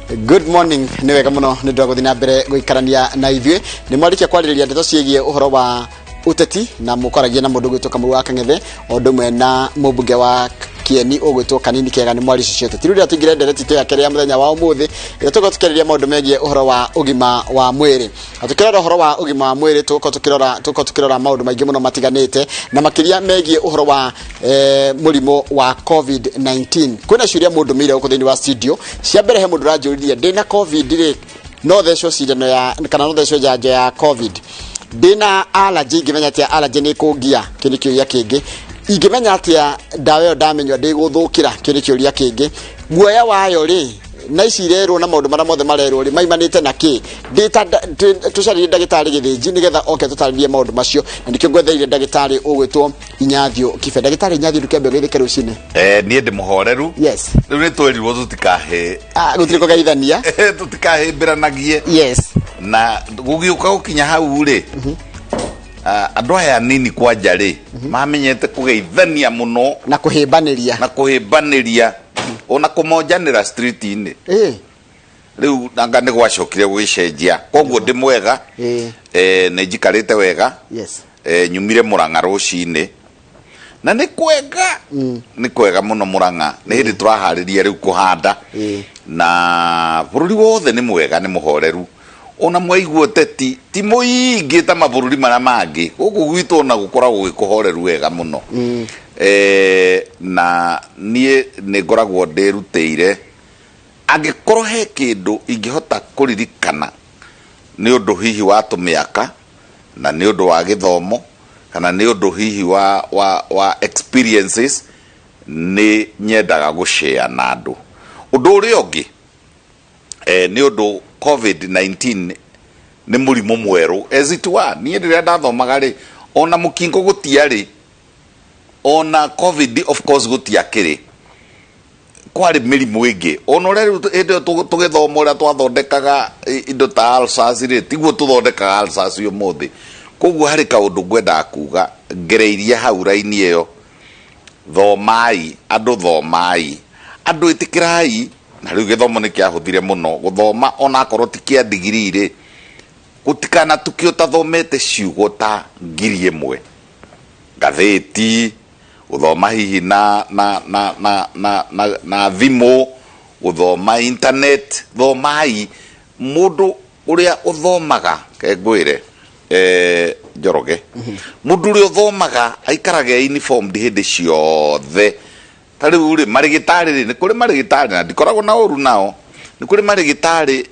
Good morning. Nĩ wega mũno nĩ ũndũ wa gũthiĩ na mbere gũikarania na ithuĩ. Nĩ mwarĩkia kwarĩrĩria ndeto ciĩgiĩ ũhoro wa ũteti na mũkwaragia na mũndũ ũgwĩtwo Kamau wa Kang'ethe o ũndũ ũmwe na mũmbunge wa Kieni ũgwĩtwo Kanini Kega. Nĩ mwari icio cia ũteti. Rĩu rĩrĩa tũingĩre ndereti itũ ya kerĩ ya mũthenya wa ũmũthĩ, ĩrĩa tũgũkorwo tũkĩarĩria maũndũ megiĩ ũhoro wa ũgima wa mwĩrĩ. Na tũkĩrora ũhoro wa ũgima wa mwĩrĩ, tũgũkorwo tũkĩrora maũndũ maingĩ mũno matiganĩte na makĩria megiĩ ũhoro wa mũrimũ wa COVID-19. Kwĩna ciũria mũndũ mĩire gũkũ thĩinĩ wa studio. Cia mbere, he mũndũ ũranjũririe, ndĩna COVID rĩ, no thecwo cindano ya kana no thecwo njanjo ya COVID? Ndĩna allergy, ingĩmenya atĩa allergy nĩ kũngia? Kĩu nĩ kĩũria kĩngĩ. Ingĩmenya atĩa ndawa ĩyo ndamĩnyua ndĩgũthũkĩra? Kĩu nĩ kĩũria kĩngĩ. Guoya wayo rĩ, na ici irerwo na maũndũ marĩa mothe marerwo rĩ, maimanĩte na kĩ? Tũcarĩrie ndagĩtarĩ Gĩthĩnji nĩgetha oke tũtarĩrie maũndũ macio, na nĩkĩo ngwetheire ndagĩtarĩ ũgwĩtwo Inyathio Kibe. Ndagĩtarĩ Inyathio, ndũkĩambe ũgeithĩke rũcinĩ. Niĩ ndĩ mũhoreru. Rĩu nĩ twerirwo tũtikahe Ah, gũtirĩ kũgeithania. Tũtikahĩmbĩranagie. Na gũgĩũka gũkinya hau rĩ, andũ aya anini kwanja rĩ, mamenyete kũgeithania mũno na kũhĩmbanĩria. Na kũhĩmbanĩria, ona kũmonjanĩra street-inĩ. Rĩu nanga nĩ gwacokire gũgĩcenjia, koguo ndĩ mwega. Nĩ njikarĩte wega. Nyumire Mũrang'a rũcinĩ na nĩ kwega, nĩ kwega mũno. Mũrang'a nĩ hĩndĩ tũraharĩria rĩu kũhanda. Na bũrũri wothe nĩ mwega, nĩ mũhoreru. Ona mwaigua ũteti ti mũingĩ ta mabũrũri marĩa mangĩ, gũkũ gwitũ ona gũkoragwo gwĩ kũhoreru wega mũno. Na niĩ nĩ ngoragwo ndĩrutĩire, angĩkorwo he kĩndũ ingĩhota kũririkana nĩ ũndũ hihi wa tũmĩaka na nĩ ũndũ wa gĩthomo kana nĩ ũndũ hihi wa experiences, nĩ nyendaga gũshare na andũ. Ũndũ ũrĩa ũngĩ, nĩ ũndũ COVID-19 nĩ mũrimũ mwerũ as it were. Niĩ rĩrĩa ndathomaga rĩ, ona mũkingo gũtiarĩ, ona COVID of course gũtiakĩrĩ, kwarĩ mĩrimũ ĩngĩ. Ona ũrĩa rĩu hĩndĩ ĩyo tũgĩthoma ũrĩa twathondekaga indo ta ulcers rĩ, tiguo tũthondekaga ulcers ũmũthĩ. Koguo harĩ kaũndũ ngwendaga kuga ngereirie hau raini ĩyo: thomai andũ, thomai andũ, ĩtĩkĩrai. Na rĩu gĩthomo nĩ kĩahũthire mũno gũthoma, ona akorwo ti kĩa digirii rĩ, gũtikanatuke ũtathomete ciugo ta 1000 ngathĩti, gũthoma hihi na thimũ, gũthoma internet. Thomai. Mũndũ ũrĩa ũthomaga, ke ngwĩre, Njoroge, mũndũ ũrĩa ũthomaga aikaraga e informed hĩndĩ ciothe. Ta rĩu rĩ, marĩgĩtarĩ rĩ, nĩ kũrĩ marĩgĩtarĩ, na ndikoragwo na ũru nao, nĩ kũrĩ marĩgĩtarĩ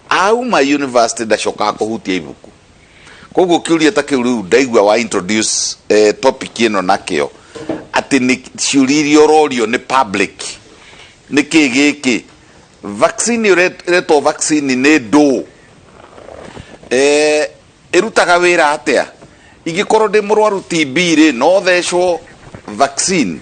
auma university ndacokaga kũhutia ibuku. Koguo kĩũria ta kĩu rĩu ndaigua wa introduce topic ĩno nakĩo, atĩ nĩ ciũria iria ũrorio nĩ public, nĩ kĩ gĩkĩ vaccine ĩretwo vaccine nĩ ndũ, ĩrutaga wĩra atĩa, ingĩkorwo ndĩ mũrwaru TB rĩ, no thecwo vaccine?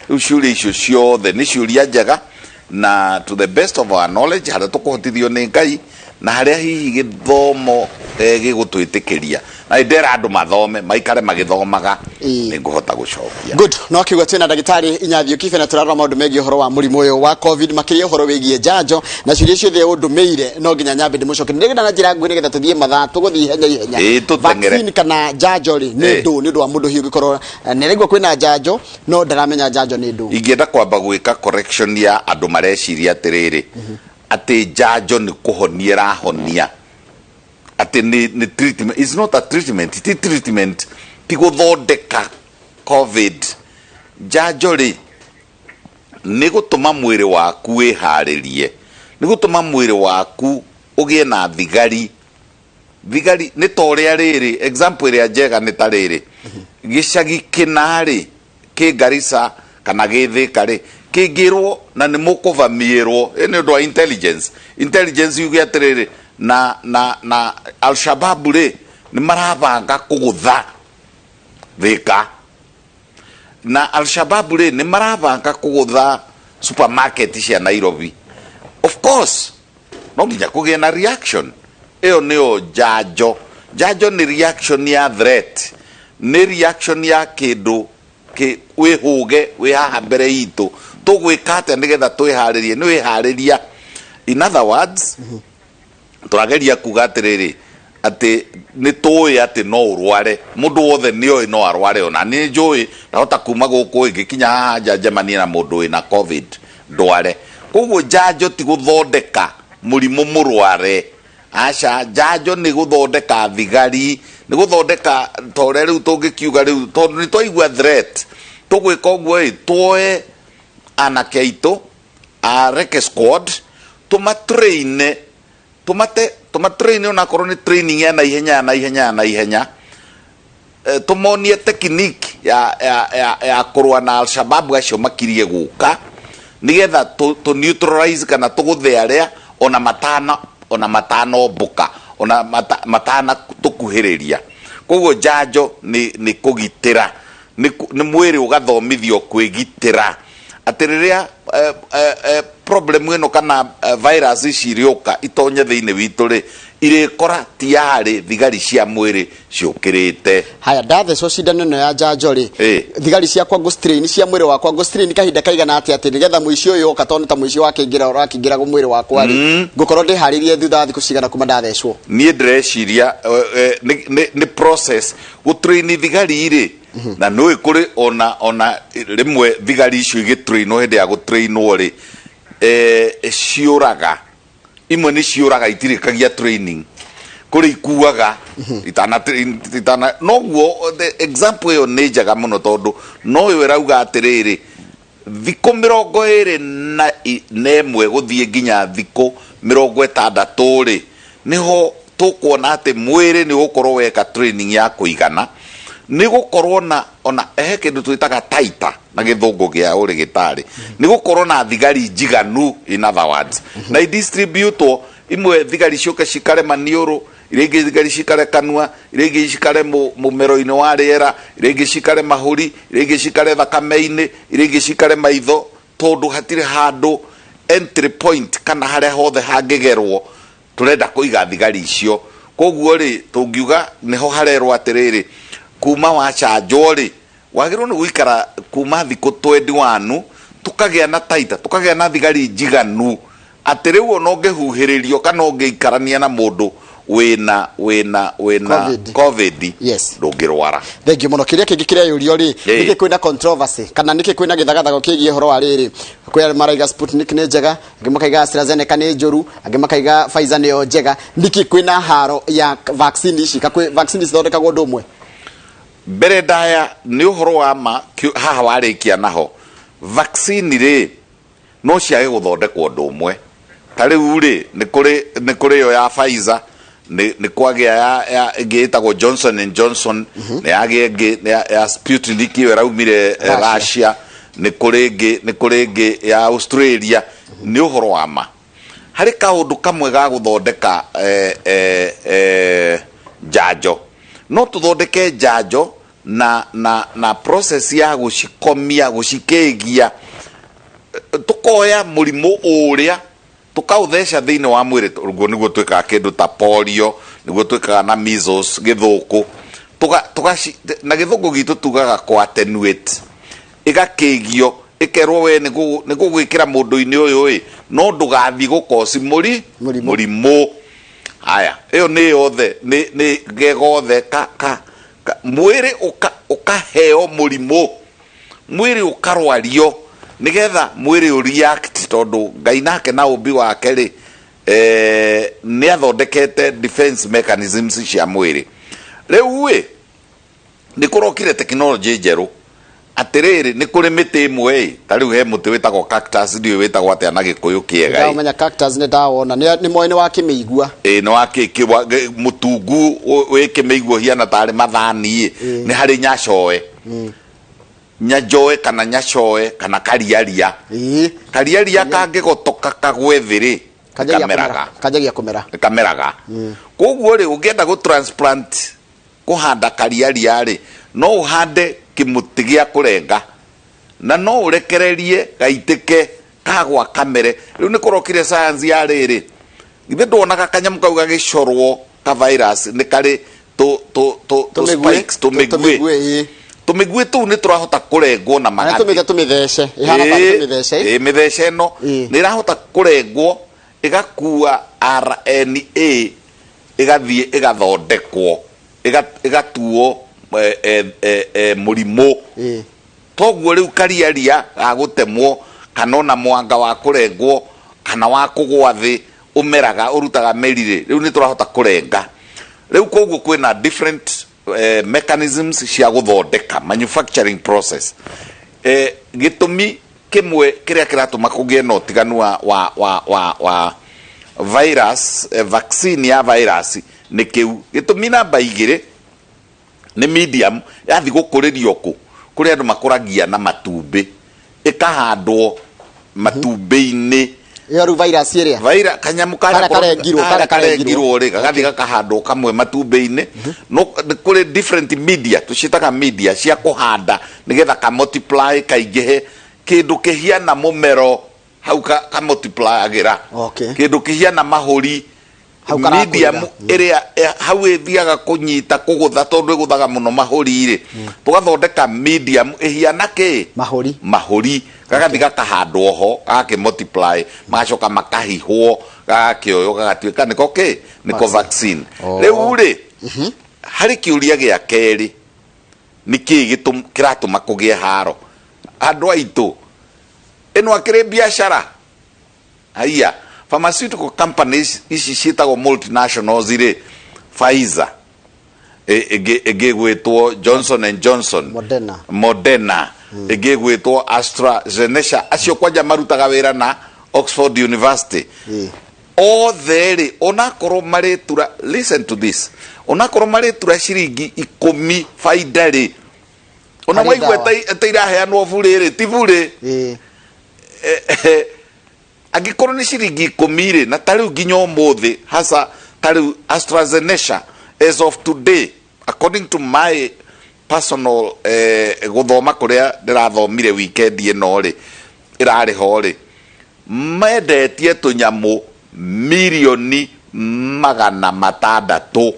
Rĩu ciũria icio ciothe nĩ ciũria njega, na to the best of our knowledge, harĩa tũkũhotithio nĩ Ngai na harĩa hihi gĩthomo gĩgũtwĩtĩkĩria, na ndera andũ mathome, maikare magĩthomaga, nĩ ngũhota gũcokia. Good. No kiuga twĩna ndagĩtarĩ Inyathio Kibe na tũrarora maũndũ megiĩ ũhoro wa mũrimũ ũyũ wa COVID, makĩria ũhoro wĩgiĩ njanjo na ciũria ciothe ũndũmĩire. No nginya nyambe ndĩmũcokerie nĩgetha na njĩra nguhĩ, nĩgetha tũthiĩ mathaa, tũgũthiĩ ihenya ihenya. Ĩĩ, tũteng'ere. Vaccine kana njanjo rĩ, nĩ ndũ? Nĩ ũndũ wa mũndũ hihi ũngĩkorwo nĩ araigua kwĩna njanjo no ndaramenya njanjo nĩ ndũ. Ingĩenda kwamba gwĩka correction ya andũ mareciria atĩrĩrĩ, atĩ njanjo nĩ kũhonia ĩrahonia, atĩ nĩ treatment. It's not a treatment, ti treatment, ti gũthondeka COVID. Njanjo rĩ, nĩ gũtũma mwĩrĩ waku wĩharĩrie, nĩ gũtũma mwĩrĩ waku ũgĩe na thigari. Thigari nĩ ta ũrĩa rĩrĩ, example ĩrĩa njega nĩ ta rĩrĩ, gĩcagi kĩna rĩ, kĩ Garissa kana gĩ Thĩka rĩ, kĩngĩrwo na nĩ mũkũvamiĩrwo, ĩ nĩ ũndũ wa intelligence. Intelligence yuge atĩrĩrĩ, na Al-Shabaab rĩ, nĩ marabanga kũgũtha Thĩka, na Al-Shabaab rĩ, nĩ marabanga kũgũtha supermarket cia Nairobi. Of course no nginya kũgĩe na reaction. Ĩyo nĩyo njanjo. Njanjo nĩ reaction ya threat, nĩ reaction ya kĩndũ kĩ wĩhũge wĩ haha mbere itũ. Tũgwĩka atĩa nĩgetha twĩharĩrie? Nĩ wĩharĩria. In other words, tũrageria kuga atĩrĩrĩ, atĩ nĩ tũĩ atĩ no ũrware, mũndũ wothe nĩ oĩ no arware. Ona nĩ njũĩ ndahota kuma gũkũ ngĩkinya haha nja njemanie na mũndũ wĩna COVID ndware. Koguo njanjo ti gũthondeka mũrimũ mũrware, aca. Njanjo nĩ gũthondeka thigari, nĩ gũthondeka ta ũrĩa rĩu tũngĩkiuga rĩu, tondũ nĩ twaigua threat tũgwĩka ũguo ĩ, tuoe anake aitũ a Recce Squad, tũmatrain, tũmate tũmatrain, onakorwo nĩ training ya naihenya, ya naihenya, ya naihenya, tũmonie technique ya kũrũa na Alshababu acio makirie gũka, nĩgetha tũ neutralize kana tũgũthe arĩa ona matanombũka, ona matana tũkuhĩrĩria. Koguo njanjo nĩ kũgitĩra, nĩ mwĩrĩ ũgathomithio kwĩgitĩra atĩ rĩrĩa problem ĩno kana virus ici irĩũka itonye thĩinĩ witũ rĩ, irĩkora tiarĩ thigari cia mwĩrĩ ciũkĩrĩte. Haya, ndathecwo cindano ĩno ya njanjo rĩ, thigari ciakwa ngũ-strain, cia mwĩrĩ wakwa ngũ-strain kahinda kaigana atĩa, atĩ nĩgetha mũici ũyũ oka, tondũ ta mũici wakĩingĩra, ũrakĩingĩra mwĩrĩ wakwa rĩ, ngũkorwo ndĩharĩirie thutha wa thikũ cigana kuma ndathecwo? Niĩ ndĩreciria nĩ process gũtrain thigari rĩ, na nĩũĩ kũrĩ ona rĩmwe thigari icio igĩtrainwo, hĩndĩ ya gũtrainwo rĩ, ciũraga imwe, nĩ ciũraga, itirĩkagia training, kũrĩ ikuaga itana noguo. The example ĩyo nĩ njega mũno, tondũ no ĩyo ĩrauga atĩrĩrĩ, thikũ 21 gũthiĩ nginya thikũ 60 rĩ, nĩho tũkuona atĩ mwĩrĩ nĩ ũgũkorwo weka training ya kũigana, nĩ gũkorwo na ona he kĩndũ twĩtaga titer na gĩthũngũ gĩa ũrĩgĩtarĩ, nĩ gũkorwo na thigari njiganu. In other words, na idistributwo, imwe thigari ciũke cikare maniũrũ, iria ingĩ thigari cikare kanua, iria ingĩ cikare mũmero-inĩ wa rĩera, iria ingĩ cikare mahũri, iria ingĩ cikare thakame-inĩ, iria ingĩ cikare maitho, tondũ hatirĩ handũ entry point kana harĩa hothe hangĩgerwo tũrenda kũiga thigari icio. Koguo rĩ, tũngiuga nĩho harerwo atĩrĩrĩ, kuma wacanjwo rĩ, wagĩrĩirwo nĩ gũikara kuma thikũ 21, tũkagĩa na titer, tũkagĩa na thigari njiganu atĩ rĩu ona ũngĩhuhĩrĩrio kana ũngĩikarania na mũndũ wĩna COVID. COVID, ndũngĩrwara. Thengiũ mũno. Kĩrĩa kĩngĩ kĩreyũrio rĩ, nĩkĩ kwĩna controversy kana nĩkĩ kwĩna gĩthagathago kĩgiĩ ũhoro wa rĩrĩ? Kwĩ arĩa maraiga Sputnik nĩ njega, angĩ makaiga AstraZeneca nĩ njũru, angĩ makaiga Pfizer nĩyo njega. Nĩkĩ kwĩna haro ya vaccine ici? Ka kwĩ vaccine cithondekagwo ũndũ ũmwe? Mbere ndaya nĩ ũhoro wa ma haha warĩkia naho, vaccine rĩ, no ciage gũthondekwo ũndũ ũmwe. Ta rĩu rĩ, nĩ kũrĩ ĩyo ya Pfizer, nĩ kwagĩa ya ĩngĩ ĩtagwo Johnson and Johnson, nĩ yagĩa ĩngĩ nĩ ya Sputnik, ĩyo ĩraumire Russia. Russia. Nĩ kũrĩ ĩngĩ ya Australia. Nĩ ũhoro wa ma, harĩ kaũndũ kamwe ga gũthondeka njanjo, no tũthondeke njanjo na process ya gũcikomia, gũcikĩgia, tukoya mũrimũ ũrĩa tũkaũtheca thĩinĩ wa mwĩrĩ. Ũguo nĩguo twĩkaga kĩndũ ta polio, nĩguo twĩkaga na measles, gĩthũkũ. Na gĩthũngũ gitũ tugaga coattenuate, ĩgakĩgio, ĩkerwo we nĩ gũgwĩkĩra mũndũ-inĩ ũyũ ĩ, no ndũgathiĩ gũkoci mũri Mũrimũ. Mũrimũ haya, ĩyo nĩ yothe nĩ gegothe ka mwĩrĩ ũkaheo mũrimũ, mwĩrĩ ũkarwario, nĩgetha mwĩrĩ ũreact, tondũ Ngai nake na ũmbi wake rĩ, nĩ athondekete defense mechanisms cia mwĩrĩ. Rĩu ĩ, nĩ kũrokire technology njerũ atĩrĩrĩ, nĩ kũrĩ mĩtĩ ĩmwe ĩ, ta rĩu he mũtĩ wĩtagwo cactus, ndiũĩ wĩtagwo atĩa na Gĩkũyũ kĩega ĩ. Ndamenya cactus, nĩ ndawona, nĩ moĩ nĩ wa kĩmĩigua. Ĩ, nĩ wa mũtungu wĩ kĩmĩigua hiana tarĩ mathani ĩ. Nĩ harĩ nyacoe, nyanjoe kana nyacoe kana kariaria. Kariaria kangĩgotoka kagwe thĩ rĩ, Kanjagia kameraga. kũmera, kanjagia kũmera. Kameraga. Koguo rĩ, ũngĩenda gũ transplant, kũhanda kariaria rĩ, no ũhande kĩmũtĩ gĩa kũrenga na no ũrekererie gaitĩke kagwa kamere. Rĩu nĩ kũrokire science ya rĩrĩ, githĩ ndwonaga kanyamũ kau gagĩcorwo ka virus nĩ karĩ tũ Tũmĩguĩ, spikes, tũmĩguĩ. Tũmĩguĩ, ĩĩ. Tũmĩguĩ tũu nĩ tũrahota kũrengwo na Na magathĩ. tũmĩte tũmĩthece, ĩhana tarĩ tũmĩthece. Ĩĩ, mĩthece ĩno nĩ ĩrahota kũrengwo. Ĩgakua RNA ĩgathiĩ ĩgathondekwo, ĩgatuo mũrimũ. Toguo rĩu kariaria ga gũtemwo kana ona mwanga wa kũrengwo kana wa kũgwa thĩ ũmeraga ũrutaga mĩri rĩ, rĩu nĩ tũrahota kũrenga. Rĩu koguo kwĩna different mechanisms cia gũthondeka, manufacturing process. Gĩtũmi kĩmwe kĩrĩa kĩratũma kũgĩe na ũtiganu wa, wa, wa, wa, wa virus, vaccine ya virus nĩ kĩu. Gĩtũmi namba igĩrĩ nĩ medium yathi gũkũrĩrio kũ kũrĩ andũ makũragia na matumbĩ, ĩkahandwo matumbĩ-inĩ. Ĩyo rĩu virus ĩrĩa Vaira kanyamũ Karĩa karengirwo, karĩa karĩa karengirwo. karengirwo rĩ, gagathiĩ gakahandwo kamwe matumbĩ-inĩ. No nĩ kũrĩ different media, tũciĩtaga media cia kũhanda nĩgetha ka multiply kaingĩhe. Kĩndũ kĩhiana mũmero hau ka multiplyagĩra. Kĩndũ kĩhiana mahũri Hau karakũrĩra. Medium ĩrĩa hau ĩthiaga kũnyita kũgũtha, tondũ ĩgũthaga mũno mahũri rĩ, tũgathondeka medium ĩhiana kĩ? Mahũri. Mahũri, gagathiĩ gakahandwo ho, gagakĩ multiply, magacoka makahihwo, gagakĩoywo, gagatuĩka nĩko kĩ? Nĩko vaccine. Rĩu rĩ, harĩ kĩũria gĩa kerĩ, nĩ kĩĩ kĩratũma kũgĩe haro? Andũ aitũ, ĩno akĩrĩ biacara. Haiya, pharmaceutical companies ici ciĩtagwo multinationals rĩ, Pfizer, ĩngĩ ĩngĩ ĩgwĩtwo Johnson and Johnson, Moderna. Moderna, ĩngĩ ĩgwĩtwo AstraZeneca, acio kwanja marutaga wĩra na Oxford University. Othe rĩ, onakorwo marĩtura, listen to this, onakorwo marĩtura ciringi 10 baida rĩ, ona Harĩ waigua ndawa. ta iraheanwo burĩ rĩ, ti burĩ. Angĩkorwo nĩ ciringi 10 rĩ, na ta rĩu nginya ũmũthĩ hasa ta rĩu AstraZeneca as of today, according to my personal gũthoma kũrĩa ndĩrathomire weekend ĩno rĩ, ĩrarĩ ho rĩ, mendetie tũnyamũ 600,000,000.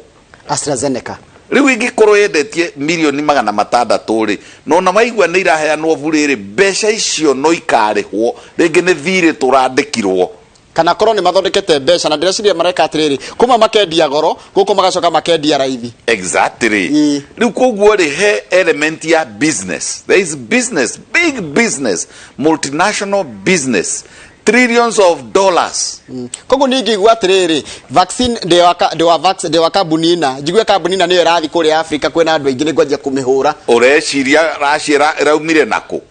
AstraZeneca. Rĩu ingĩkorwo yendetie 600,000,000 rĩ, na ona waigua nĩ iraheanwo burĩ rĩ, mbeca icio no ikarĩhwo rĩngĩ nĩ thirĩ tũrandĩkirwo. Kana korwo nĩ mathondekete mbeca, na ndĩreciria mareka atĩrĩrĩ, kuma makendia goro gũkũ magacoka makendia raithi. Exactly. Rĩu koguo rĩ, he element ya business. There is business, big business, multinational business, trillions of dollars. Koguo niĩ ingĩigua atĩrĩrĩ, vaccine ndĩ wa kambuni ĩna, njigue kambuni ĩna nĩyo ĩrathiĩ kũrĩa Africa kwĩna andũ aingĩ, nĩ ngwanjia kũmĩhũra. Ũreciria Russia ĩraumire nakũ?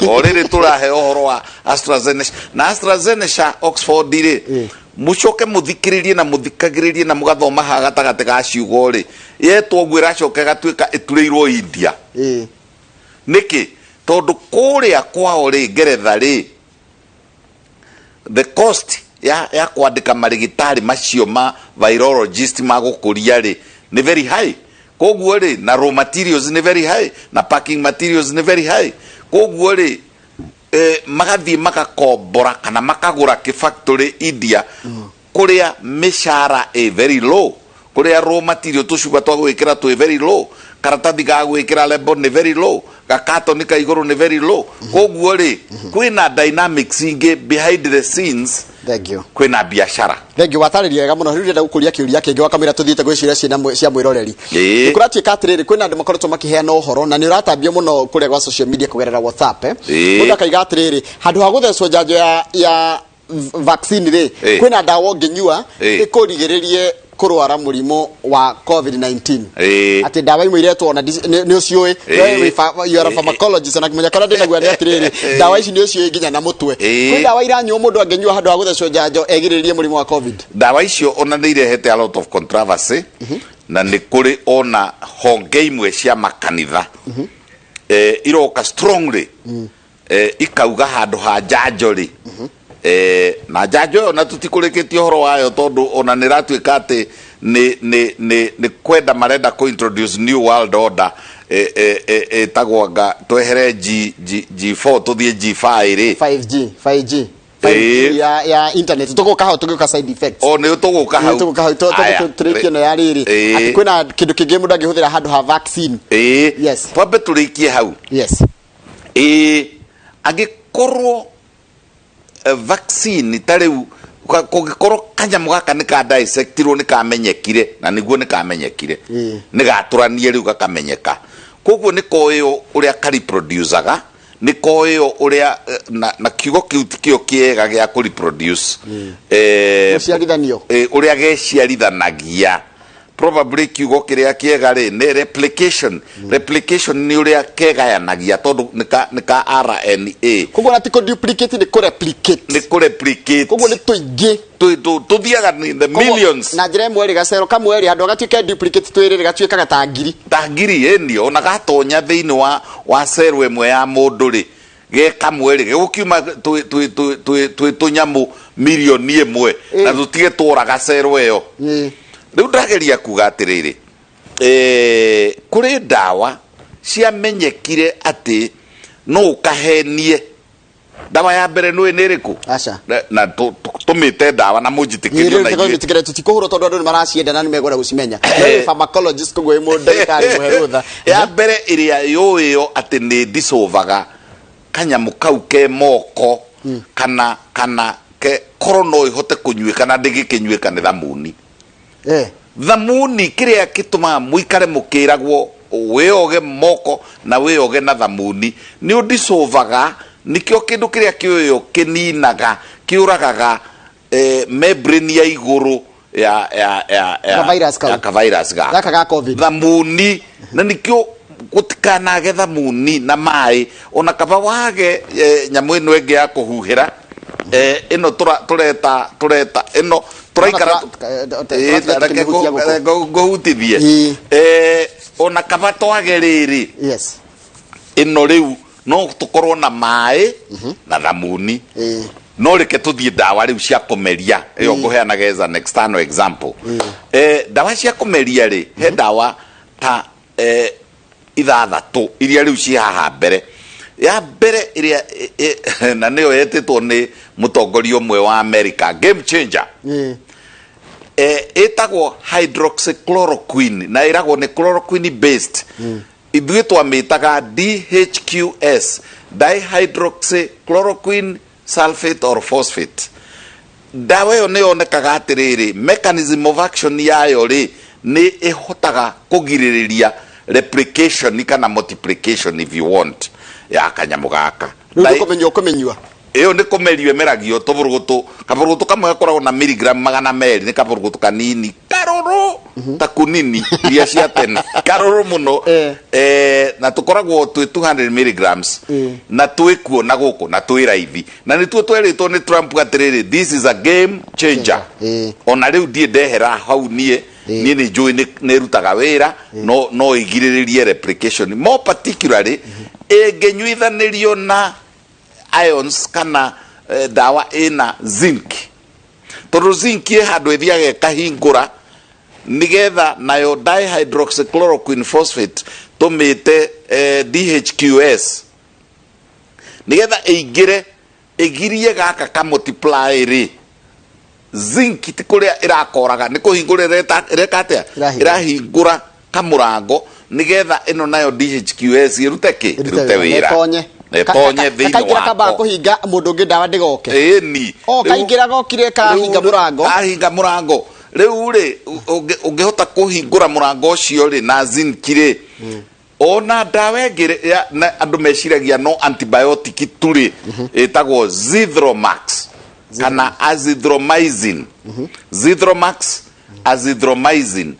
O rĩrĩ tũrahe ũhoro wa AstraZeneca na AstraZeneca Oxford rĩ, mũcoke mũthikĩrĩrie na mũthikagĩrĩrie na mũgathoma haha gatagatĩ ga ciugo rĩ, yetwo ũguo ĩracoka ĩgatuĩka ĩturĩirwo India. Nĩkĩ? Tondũ kũrĩa kwao rĩ, Ngeretha rĩ, the cost ya kwandĩka marĩgĩtarĩ macio ma virologist ma gũkũria rĩ, nĩ very high. Koguo rĩ, na raw materials nĩ very high, na packing materials nĩ very high. Koguo rĩ, magathiĩ magakombora kana makagũra kĩfactory India, kũrĩa mĩcara ĩ very low, kũrĩa raw material tũcuba twa gwĩkĩra twĩ very low, karatathi ga gwĩkĩra label nĩ very low, gakatoni ka igũrũ nĩ very low. Koguo rĩ, kwĩna dynamics ingĩ behind the scenes. Thank you. Kwĩna biacara. Thank you, watarĩria wega mũno. Rĩu ndĩrenda gũkũria kĩũria kĩngĩ wakamwĩra tũthiĩte gwĩ ciũria cia mwĩroreri. Nĩ kũratuĩka atĩrĩrĩ, kwĩna andũ makoretwo makĩheana ũhoro na nĩ ũratambio mũno kũrĩa gwa social media kũgerera WhatsApp. Mũndũ akaiga atĩrĩrĩ, handũ ha gũthecwo njanjo ya vaccine rĩ, kwĩna ndawa ũngĩnyua ĩkũrigĩrĩrie kũrwara mũrimũ wa COVID-19. Atĩ ndawa imwe iretwo ona nĩ ũciũĩ. We you are a pharmacologist, na kĩmenya karĩa ndĩnaguo nĩ atĩrĩrĩ, ndawa ici nĩ ũciũĩ nginya na mũtwe. Kwĩ ndawa iranyuo mũndũ angĩnyua handũ ha gũthecwo njanjo egirĩrĩrie mũrimũ wa COVID? Ndawa icio ona nĩ irehete a lot of controversy, na nĩ kũrĩ ona honge imwe cia makanitha iroka strongly, ikauga handũ ha njanjo rĩ, na njanjo ĩyo na tũtikũrĩkĩtie ũhoro wayo, tondũ ona nĩ ĩratuĩka atĩ nĩ kwenda marenda kũ introduce new world order, ĩtagwo anga twehere G, G4 tũthiĩ G5 rĩ. 5G, 5G. 5G ya internet, tũgũka hau tũgĩũka side effects. O nĩ tũgũka hau. Tũgũka hau Aya. tũrĩkie ĩno ya rĩrĩ, atĩ kwĩna kĩndũ kĩngĩ mũndũ angĩhũthĩra handũ ha vaccine. Yes. Twambe tũrĩkie hau. Angĩkorwo vaccine ta rĩu Kũngĩkorwo kanyamũ gaka nĩ ka dissectirwo, nĩ kamenyekire, na nĩguo nĩ kamenyekire, nĩ gatũranie rĩu gakamenyeka. Koguo nĩ koĩo ũrĩa kareproducaga, nĩ koĩo ũrĩa na kiugo kĩu ti kĩo kĩega gĩa kũ reproduce. Gũciarithanio. Ũrĩa geciarithanagia. Probably kiugo kĩrĩa kĩega rĩ nĩ replication. Replication nĩ ũrĩa kegayanagia, tondũ nĩ ka RNA. Koguo na ti kũ duplicate, nĩ kũ replicate. Nĩ kũ replicate. Koguo nĩ tũingĩ. Tũthiaga in the Koguo, millions. Na njĩra ĩmwe rĩ, gacero kamwe rĩ, handũ gatuĩke duplicate twĩrĩ rĩ, gatuĩkaga ta ngiri. Ta ngiri, ĩni. Ona gatonya thĩinĩ wa cero ĩmwe ya mũndũ rĩ, ge kamwe rĩ, gĩgũkiuma twĩ tũnyamũ 1,000,000 na tũtige tworaga cero ĩyo. Rĩu ndageria kuga atĩrĩrĩ, kũrĩ ndawa ciamenyekire atĩ no ũkahenie. Ndawa ya mbere nũĩ nĩ ĩrĩkũ? Aca. Na tũmĩte ndawa na mũnjĩtĩkĩrie na ithuĩ. Tũtikĩre tũtikũhũrwo, tondũ andũ nĩ maracienda na nĩ mekwenda gũcimenya. No wĩ pharmacologist, koguo wĩ mũndagĩtarĩ, mũhe rũtha. Ya mbere ĩrĩa yũĩyo atĩ nĩ dissolvaga kanyamũ kau ke moko kana ke korwo no ĩhote kũnyuĩka na ndĩgĩkĩnyuĩka nĩ thamuni. Thamuni, kĩrĩa gĩtũmaga mũikare mũkĩragwo wĩoge moko na wĩoge na thamuni, nĩ ũdisolvaga. Nĩkĩo kĩndũ kĩrĩa kĩũĩyo kĩninaga, kĩũragaga membrane ya igũrũ ya Ka virus kau. Ya ka virus gaka. Gaka ga COVID. Thamuni, na nikĩo gũtikanage thamuni na maĩ, ona kaba wage nyamũ ĩno ĩngĩ ya kũhuhĩra, ĩno tũreta ĩno tũraikara. Tũraikara Reke ngũhutithie. Ona kaba twage rĩrĩ, ĩno rĩu no tũkorwo na maĩ na thamuni. No reke tũthiĩ ndawa rĩu cia kũmeria, ĩyo ngũheanaga as an external example. Ndawa cia kũmeria rĩ, he ndawa ta ithathatũ iria rĩu ciĩ haha mbere. Ya mbere ĩrĩa na nĩyo yetĩtwo nĩ mũtongoria ũmwe wa America game changer, ĩtagwo hydroxychloroquine, na ĩragwo nĩ chloroquine based. Ithuĩ twamĩtaga DHQS, dihydroxychloroquine sulfate or phosphate. Ndawa ĩyo nĩ yonekaga atĩrĩrĩ, mechanism of action yayo rĩ, nĩ ĩhotaga kũgirĩrĩria replication kana multiplication, if you want, ya kanyamũ gaka. Rĩu nĩ kũmenywo kũmenyua. Ĩyo nĩ kũmerio ĩmeragio tũbũrũgũtũ. Kabũrũgũtũ kamwe gakoragwo na miligram 200, nĩ kabũrũgũtũ kanini karũrũ ta kunini iria cia tene, karũrũ mũno. Na tũkoragwo twĩ 200 milligrams, na twĩ kuo na gũkũ na twĩ raithi, na nĩtuo twerĩtwo nĩ Trump atĩrĩrĩ, "This is a game changer." Ona rĩu ndiĩ ndehera hau niĩ. Niĩ nĩ njũĩ nĩ ĩrutaga wĩra, no ĩgirĩrĩrie replication, more particularly ĩngĩnyuithanĩrio na ions kana ndawa ĩna zinc, tondũ zinc ĩ handũ ĩthiaga ĩkahingũra nigetha nayo dihydroxychloroquine phosphate, tũmĩte DHQS, nigetha ĩingĩre ĩgirie gaka ka multiply rĩ, zinc ti kũrĩa ĩrakoraga, nĩ kũhingũra ĩreka atĩa? Ĩrahingũra. Ĩrahingũra kamũrango nigetha ĩno nayo DHQS ĩrute kĩ? Ĩrute wĩra. Ĩtonye. Na ĩtonye thĩinĩ Kaingĩra kamba wako. kũhinga mũndũ ũngĩ ndawa ndĩgoke. Ĩni. O kaingĩra gokire kahinga mũrango. Kahinga mũrango. Rĩu rĩ, ũngĩhota kũhingũra mũrango ũcio rĩ na zinc rĩ, ona ndawa ĩngĩ na andũ meciragia no antibiotic tu rĩ, ĩtagwo Zithromax kana azithromycin. Zithromax, azithromycin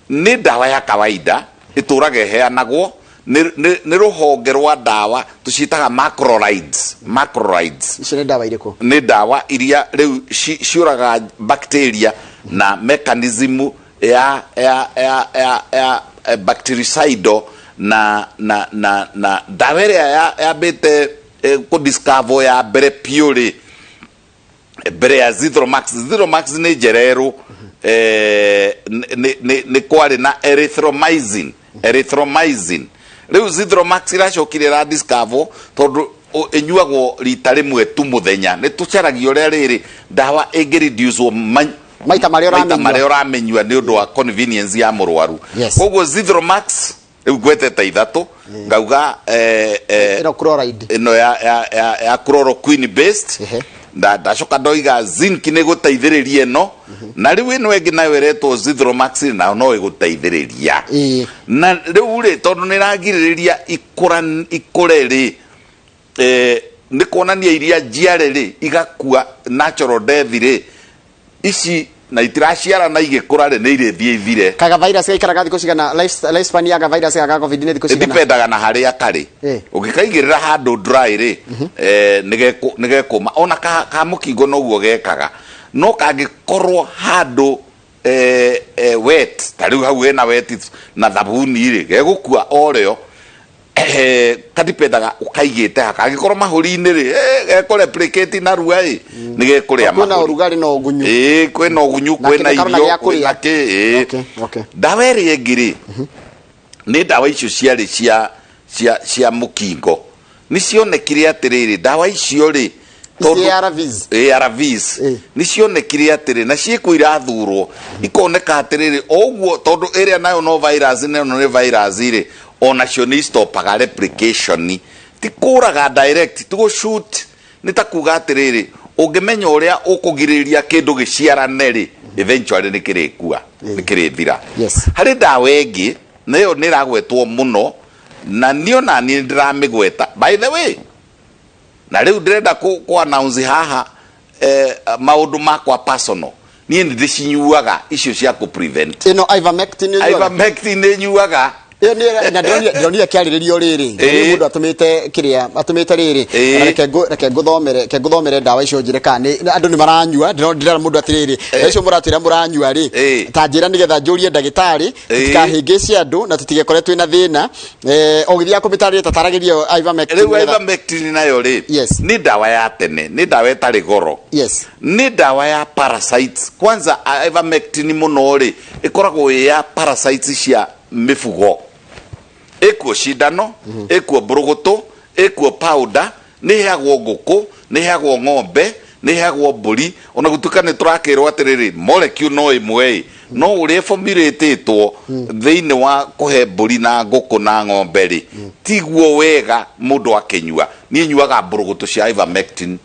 nĩ ndawa ya kawaida ĩtũraga ĩheanagwo nĩ rũhonge rwa ndawa tũciĩtaga macrolides. Macrolides. Icio nĩ ndawa irĩkũ? Nĩ ndawa iria rĩu ciũragaga bacteria na mechanism ya bactericidal, na ndawa ĩrĩa yambĩte kũdiscover ya mbere piũ rĩ, mbere ya Zithromax, Zithromax nĩ njererũ, nĩ kwarĩ na erythromycin. Erythromycin, rĩu Zithromax ĩracokire ĩra discover tondũ ĩnyuagwo rita rĩmwe tu mũthenya. Nĩ tũcaragia ũrĩa rĩrĩ ndawa ĩngĩ reduce maita marĩa maita ũramĩnyua. Marĩa ũramĩnyua nĩ ũndũ wa convenience ya mũrwaru. Koguo Zithromax, rĩu ngwetete ithatũ, ngauga Ĩno chloride. Ĩno ya chloroquine based. Ndacoka ndoiga zinc nĩ ĩgũteithĩrĩria ĩno, na rĩu ĩno ĩngĩ nayo ĩretwo Zithromax nayo no ĩgũteithĩrĩria. Na rĩu rĩ, tondũ nĩ ĩragirĩrĩria ikũre rĩ, nĩ kuonania iria njiare rĩ igakua natural death rĩ, ici na itiraciarana igĩkũra rĩ, nĩ irĩthiĩ ithire. Kaga virus gaikaraga thikũ cigana? Lifespan ya ga virus ga COVID nĩ thikũ cigana? Ĩdipendaga na harĩa karĩ. Ũngĩkaigĩrĩra handũ dry rĩ, nĩ gekũma. Ona ka mũkingo noguo gekaga, no kangĩkorwo handũ wet, ta rĩu hau hena wet na thabuni rĩ, gegũkua o rĩo. Kadipendaga ũkaigĩte ha. Kangĩkorwo mahũri-inĩ rĩ, gekũ replicate narua ĩ, nĩ gekũrĩa Kwĩna mahũri. Ũrugarĩ na ũgunyu. Ĩĩ, kwĩna ũgunyu, Na kwĩna kĩndũ karona irio, gĩa kũrĩa. Kwĩna kĩ, ĩĩ. Ndawa ĩrĩa ĩngĩ rĩ, nĩ ndawa icio ciarĩ cia mũkingo. Nĩ cionekire atĩrĩrĩ, ndawa icio rĩ, Ici ARVs. ARVs, nĩ cionekire atĩrĩ na ciĩkwo irathurwo, ikoneka atĩrĩrĩ, o ũguo tondũ ĩrĩa nayo no virus, na ĩno nĩ virus rĩ, onacio nĩ istopaga replication. Ti kũraga direct, ti gũ shoot. Nĩ ta kuga atĩrĩrĩ, ũngĩmenya ũrĩa ũkũgirĩrĩria kĩndũ gĩciarane rĩ, eventually nĩ kĩrĩkua, nĩ kĩrĩthira. Harĩ ndawa ĩngĩ nayo nĩ ĩragwetwo mũno, na niĩ ona niĩ ndĩramĩgweta, by the way, na rĩu ndĩrenda kũ announce haha maũndũ makwa personal. Niĩ nĩ ndĩcinyuaga icio cia kũ prevent. Ĩno ivermectin nĩ ũnyuaga? Ivermectin nĩ nyuaga. Ĩyo na ndĩronire kĩarĩrĩrio rĩrĩ. Mũndũ atũmĩte kĩrĩa atũmĩte rĩrĩ. Na reke ngũthomere ndawa icio njĩre kana nĩ andũ nĩ maranyua. Ndĩrera mũndũ atĩrĩrĩ, ndawa icio mũratwĩra mũranyua rĩ, ta njĩra nĩgetha njũrie ndagĩtarĩ, tũtikahĩngĩce andũ na tũtigekore twĩna thĩna. Ũgĩthiaga kũmĩtarĩria, tataragĩria ivermectin. Rĩu ivermectin nayo rĩ, nĩ ndawa ya tene, nĩ ndawa ĩtarĩ goro, nĩ ndawa ya parasites. Kwanza ivermectin mũno rĩ, ĩkoragwo ĩ ya parasites cia mĩbugo. Ĩkuo cindano, ĩkuo mbũrũgũtũ, ĩkuo powder, nĩ ĩheagwo ngũkũ, nĩ ĩheagwo ng'ombe, nĩ ĩheagwo mbũri. Ona gũtuĩka nĩ tũrakĩrwo atĩrĩrĩ, molecule no ĩmwe ĩ, no ũrĩa ĩformulĩtĩtwo thĩinĩ wa kũhe mbũri na ngũkũ na ng'ombe rĩ, tiguo wega mũndũ akĩnyua. Niĩ nyuaga mbũrũgũtũ cia ivermectin.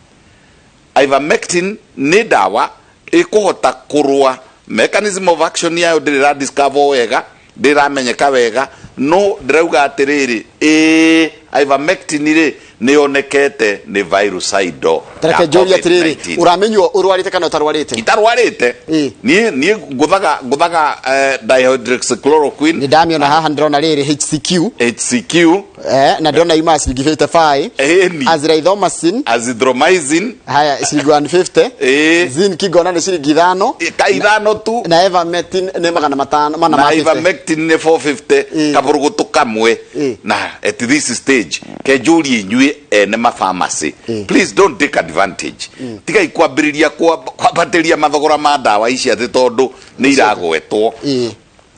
Ivermectin nĩ ndawa ĩkũhota kũrũa. Mechanism of action yayo ndĩrĩ ra discover wega, ndĩrĩ ramenyeka wega, no ndĩrauga atĩrĩrĩ, ĩĩ, ivermectin rĩ, nĩ yonekete nĩ virucidal Tareke ya njũrie atĩrĩrĩ, COVID-19. Ũramenywo ũrwarĩte kana ũtarwarĩte? Itarwarĩte. Niĩ ngũthaga dihydroxychloroquine. Nĩ ndamĩona haha, ndĩrona rĩrĩ HCQ. HCQ. Na ndĩrona ima ciringi 55. Ĩni. Azithromycin. Azithromycin. Haya, ciringi 150. Zinc ngona nĩ ciringi 5. Ka 5 tu. Na ivermectin nĩ 500 mana na ma 50. Ivermectin nĩ 450, kabũrũgũtũ kamwe. Na at this stage kenjũrie inyuĩ ene ma pharmacy, please don't take advantage. Tigai kwambĩrĩria kwambatĩria mathogora ma ndawa ici atĩ tondũ nĩ iragwetwo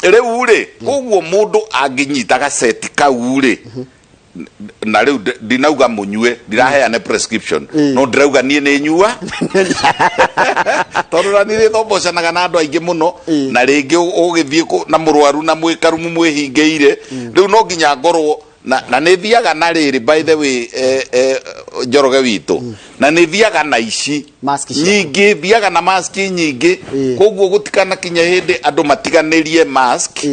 rĩu rĩ. Koguo mũndũ angĩnyita gaceti kau rĩ, na rĩu ndinauga mũnyue, ndiraheane prescription, no ndĩrauga niĩ nĩ nyua, tondũ na niĩ nĩthombocanaga na andũ aingĩ mũno, na rĩngĩ ũgĩthiĩ na mũrwaru na mwĩkarumu mwĩhingĩire, rĩu no nginya ngorwo na nĩ thiaga na rĩrĩ, by the way, Njoroge witũ, na nĩ thiaga na ici Mask ciaku. Nyingĩ, thiaga na mask nyingĩ. Koguo gũtikanakinye hĩndĩ andũ matiganĩrie mask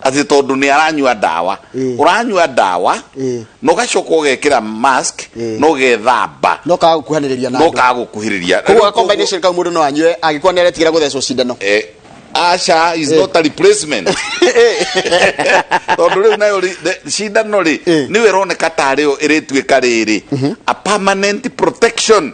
atĩ tondũ nĩ aranyua ndawa. Ũranyua ndawa na ũgacoka ũgekĩra mask na ũgethamba, no kaga gũkuhanĩrĩria na no andũ. Kaga gũkuhĩrĩria. Koguo ga combination kau mũndũ no anyue angĩkorwo nĩ aretigĩra gũthecwo cindano? Aca, is not a replacement, tondũ rĩu nayo cindano rĩ, nĩyo ĩroneka tarĩ yo ĩrĩtuĩka rĩrĩ a permanent protection.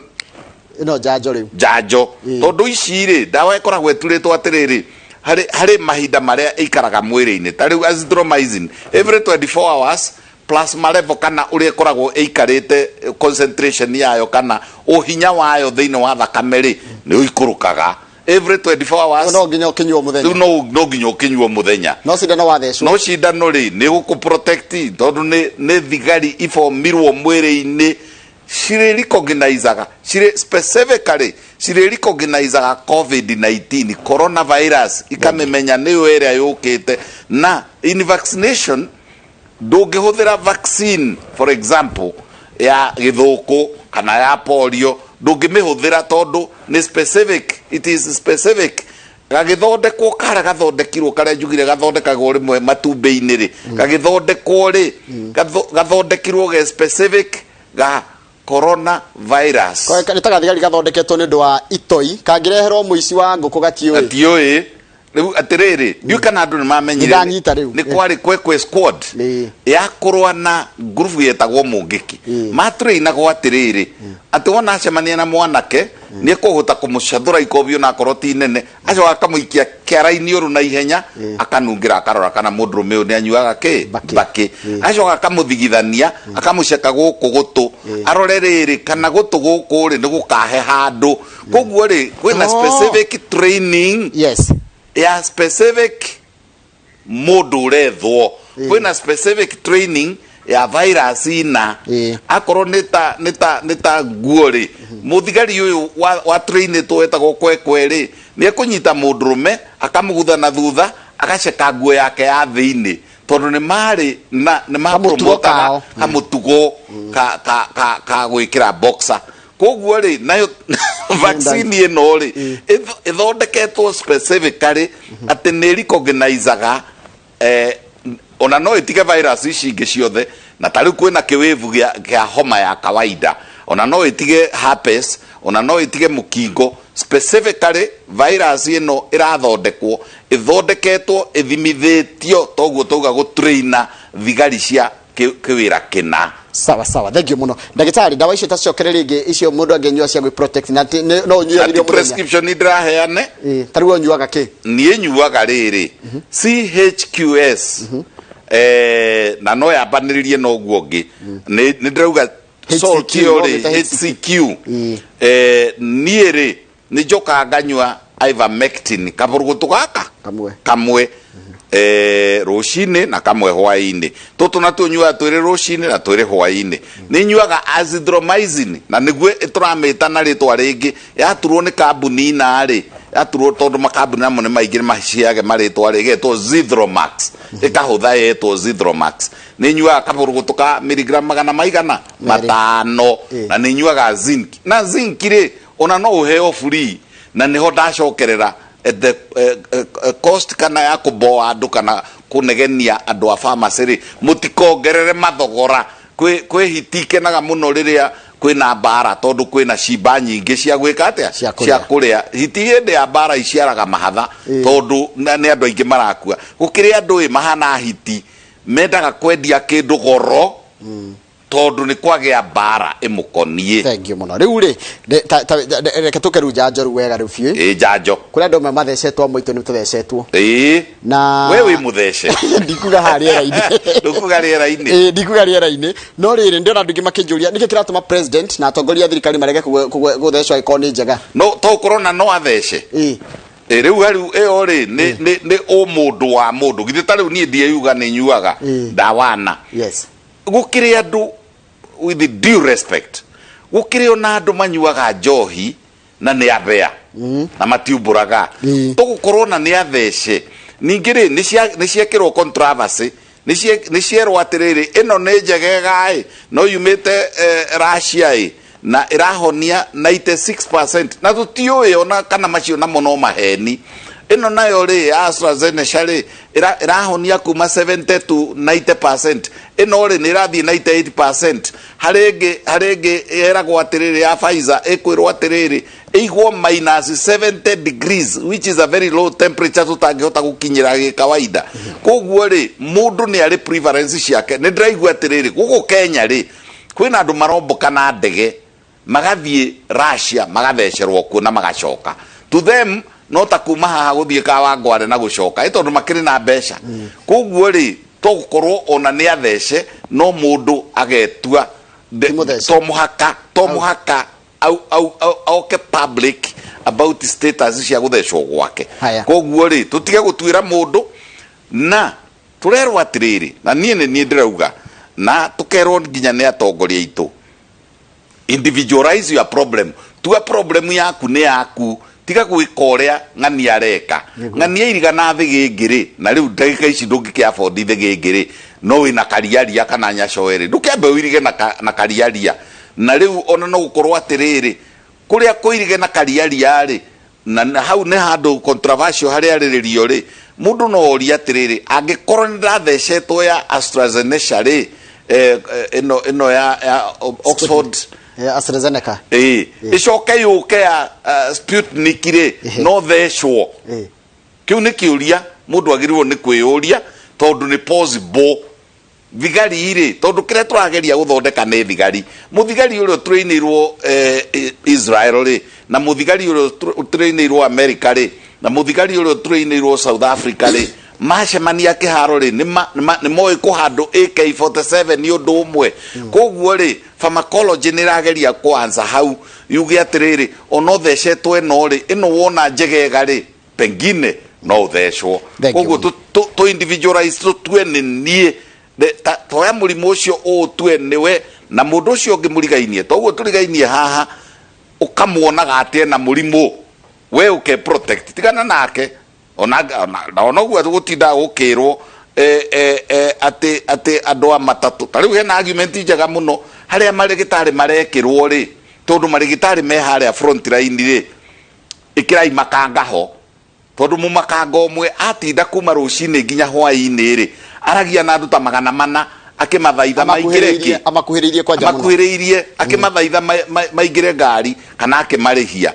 Ĩno njanjo rĩu. Njanjo, tondũ ici rĩ, ndawa ĩkoragwo ĩturĩtwo atĩrĩrĩ, harĩ mahinda marĩa ĩikaraga mwĩrĩ-inĩ. Ta rĩu azithromycin, every 24 hours plasma level, kana ũrĩa ĩkoragwo ĩikarĩte, concentration yayo kana ũhinya wayo thĩinĩ wa thakame rĩ, nĩ ũikũrũkaga every 24 hours. No nginya ũkĩnyua Rĩu mũthenya. No nginya ũkĩnyua mũthenya. No cindano wathecwo. No cindano rĩ, nĩ gũkũ protect, tondũ nĩ thigari ibomirwo mwĩrĩ-inĩ cirĩ recognizaga, cirĩ specifically cirĩ recognizaga COVID-19, coronavirus, ikamĩmenya nĩyo ĩrĩa yũkĩte. Na in vaccination, ndũngĩhũthĩra vaccine, for example, ya gĩthũkũ kana ya polio. Ndũngĩmĩhũthĩra tondũ nĩ specific, it is specific. Gagĩthondekwo karĩa gathondekirwo, karĩa njugire gathondekagwo rĩmwe matumbĩ-inĩ rĩ, gagĩthondekwo rĩ, gathondekirwo ge specific ga corona virus. Nĩ ta gathigari gathondeketwo nĩ ũndũ wa itoi kangĩreherwo mũici wa ngũkũ gatiũĩ. Gatiũĩ. Rĩu atĩrĩrĩ, ndiũĩ kana andũ nĩ mamenyire. Nĩndanyita rĩu. Nĩ kwarĩ Kwekwe Squad ya kũrũa na ngurubu yetagwo Mũngĩki. Matũrĩinagwo atĩrĩrĩ, atĩ wona acemania na mwanake, nĩ ekũhota kũmũcathũra ikobio na akorwo ti nene, acoka akamũikia kĩara-inĩ ũrũ na ihenya, akanungĩra akarora kana mũndũrũme ũyũ nĩ anyuaga kĩ? Mbakĩ. Mbakĩ. Acoka akamũthigithania, akamũceka gũkũ gũtũ, arore rĩrĩ kana gũtũ gũkũ rĩ nĩ gũkahe handũ. Koguo rĩ, kwĩna specific training ya specific mũndũ ũrethwo. Kwĩna specific training ya virus ina. Akorwo nĩ ta nĩ ta nĩ ta nguo rĩ, mũthigari ũyũ wa trainĩtwo wetagwo Kwekwe rĩ, nĩ ekũnyita mũndũrũme akamũgutha na thutha, agaceka nguo yake ya thĩinĩ, tondũ nĩ marĩ na nĩ Kamũtugo mapromotaga kao. kamũtugo ka gwĩkĩra boxer. Koguo rĩ, nayo vaccine ĩno rĩ, ĩthondeketwo specifically atĩ nĩ recognizaga, ona no ĩtige virus ici ingĩ ciothe, na ta rĩu kwĩna kĩwĩvu gĩa homa ya kawaida, ona no ĩtige herpes, ona no ĩtige mũkingo. Specifically virus ĩno ĩrathondekwo, ĩthondeketwo, ĩthimithĩtio, toguo tauga gũtraina thigari cia kĩwĩra kĩna. Sawa sawa, thank you muno, ndagĩtarĩ. Ndawa icio tacokere rĩngĩ, icio mũndũ angĩnyua cia gwĩ protect na no ũnyuagĩrio mũthenya? Prescription ndĩraheane. Ĩ, ta rĩu ũnyuaga kĩ? Niĩ nyuaga rĩrĩ CHQS, na no yambanĩrĩrie na ũguo ũngĩ nĩ ndĩrauga salt HCQ, ĩyo no rĩ, wĩte HCQ. Niĩ rĩ, nĩ njokaga nganyua ivermectin kabũrũgũtũ gaka. Kamwe. Kamwe rũcinĩ na kamwe hwaĩ-inĩ. Tũtũ natuo nyuaga twĩrĩ rũcinĩ na twĩrĩ hwaĩ-inĩ. Nĩ nyuaga azithromycin, na nĩguo tũramĩta na rĩtwa rĩngĩ, yaturwo nĩ kambuni ina rĩ, yaturwo tondũ makambuni namo nĩ maingĩ, nĩ maciage marĩtwa rĩ, ĩgetwo Zithromax, ĩkahũtha yetwo Zithromax. Nĩ nyuaga kabũrũgũtũ ka miligram magana maigana 2. 5. Na nĩ nyuaga zinc, na zinc rĩ, ona no ũheo free, na nĩho ndacokerera at the cost kana ya kũboa andũ kana kũnegenia andũ a pharmacy rĩ, mũtikongerere mathogora. Kwĩ hiti ikenaga mũno rĩrĩa kwĩna mbara, tondũ kwĩna cimba nyingĩ cia gwĩka atĩa? Cia kũrĩa. Cia kũrĩa. Hiti hĩndĩ ya mbara iciaraga mahatha, tondũ nĩ andũ aingĩ marakua. Gũkĩrĩ andũ ĩ mahana hiti, mendaga kwendia kĩndũ goro tondũ nĩ kwagĩa mbara ĩmũkoniĩ. Thank you mũno. Rĩu rĩ, reke tũke rĩu njanjo rĩu wega rĩu biũ. Ĩ, njanjo. Kũrĩ andũ amwe mathecetwo, amwe aitũ nĩ tũthecetwo. Na We wĩ mũthece? Ndikuga haha rĩera-inĩ. Ndũkuga rĩera-inĩ. Ĩ, ndikuga rĩera-inĩ, no rĩrĩ, ndĩrona andũ aingĩ makĩnjũria nĩkĩ kĩratũma president na atongoria a thirikari marege gũthecwo angĩkorwo nĩ njega. No to ũkorwo no athece. Ĩ, rĩu rĩu ĩyo rĩ nĩ ũmũndũ wa mũndũ. Githĩ ta rĩu niĩ ndieyuga nĩ nyuaga ndawa na gũkĩrĩ andũ, with due respect, gũkĩrĩ ona andũ manyuaga njohi na nĩ athea na matiumbũraga. Tũgũkorwo na nĩ athece. Ningĩ rĩ, nĩ ciekĩrwo controversy, nĩ cierwo atĩrĩrĩ, ĩno nĩ njegega ĩ, no yumĩte Russia ĩ, na ĩrahonia 96%, na tũtiũĩ ona kana macio namo no maheni. Ĩno nayo rĩ, ya AstraZeneca rĩ, ĩrahonia kuma 70 to 90%. Ĩno rĩ, nĩ ĩrathiĩ 98%. Harĩ ĩngĩ yeragwo atĩrĩrĩ, ya Pfizer ĩkwĩrwo atĩrĩrĩ, ĩigwo minus 70 degrees, which is a very low temperature tũtangĩhota gũkinyĩra gĩkawaida. Koguo rĩ, mũndũ nĩ arĩ preference ciake. Nĩ ndĩraigua atĩrĩrĩ, gũkũ Kenya rĩ, kwĩna andũ maromboka na ndege magathiĩ Russia, magathecerwo kuo na magacoka. To them no ta kuma haha gũthiĩ Kawangware na gũcoka, ĩ tondũ makĩrĩ na mbeca. Koguo rĩ, to gũkorwo ona nĩ athece, no mũndũ agetua Ti mũthece. To mũhaka au oke public about status cia gũthecwo gwake. Haya. Koguo rĩ, tũtige gũtuĩra mũndũ, na tũrerwo atĩrĩrĩ, na niĩ nĩ niĩ ndĩrauga, na tũkerwo nginya nĩ atongoria aitũ, individualize your problem. Tua problem yaku nĩ yaku, tiga gwĩka ũrĩa ng'ania areka. Ng'ania iriga na thĩgĩngĩ rĩ, na rĩu ndagĩka ici ndũngĩkĩ afford thĩgĩngĩ rĩ, no wĩna kariaria kana nyacoe rĩ, ndũkĩambe ũirige na kariaria. Na rĩu ona no gũkorwo atĩrĩrĩ, Kũrĩa kũirige na kariaria rĩ, na hau nĩ handũ controversial harĩa arĩrĩrio rĩ, mũndũ no orie atĩrĩrĩ, angĩkorwo nĩ ndathecetwo ya AstraZeneca rĩ, ĩno ya Oxford Ya AstraZeneca. Ĩĩ, ĩcoke yũke ya Sputnik rĩ, no thecwo? Kĩu nĩ kĩũria mũndũ agĩrĩirwo nĩ kwĩyũria, tondũ nĩ possible. Thigari rĩ, tondũ kĩrĩa tũrageria gũthondeka nĩ thigari, mũthigari ũrĩa ũtrainĩirwo Israel rĩ, na mũthigari ũrĩa ũtrainĩirwo America rĩ, na mũthigari ũrĩa ũtrainĩirwo South Africa rĩ, macemania kĩharo rĩ, nĩ moĩ kũhandũ AK47 nĩ ũndũ ũmwe. Koguo rĩ, pharmacology nĩ ĩrageria kwanza hau yuge atĩrĩrĩ, ona ũthecetwo ĩno rĩ, ĩno wona njegega rĩ, pengine no ũthecwo. Thank you. Koguo tũ individualize, tũtue nĩ niĩ toya mũrimũ ũcio ũũtue nĩwe na mũndũ ũcio ũngĩ mũrigainie, toguo tũrigainie haha, ũkamuonaga atĩ ena mũrimũ, we ũke protect, tigana nake. Ona ũguo gũtindaga gũkĩrwo atĩ andũ a matatũ ta rĩu, hena argument njega mũno harĩa marĩgĩtarĩ marekĩrwo rĩ, tondũ marĩgĩtarĩ me harĩa front line rĩ, ĩkĩrai makanga ho, tondũ mũmakanga ũmwe atinda kuma rũcinĩ nginya hwaĩ-inĩ rĩ, aragia na andũ ta 400 akĩmathaitha maingĩre kĩ. Amakuhĩrĩirie kwanja mũno. Amakuhĩrĩirie akĩmathaitha maingĩre ngari kana akĩmarĩhia.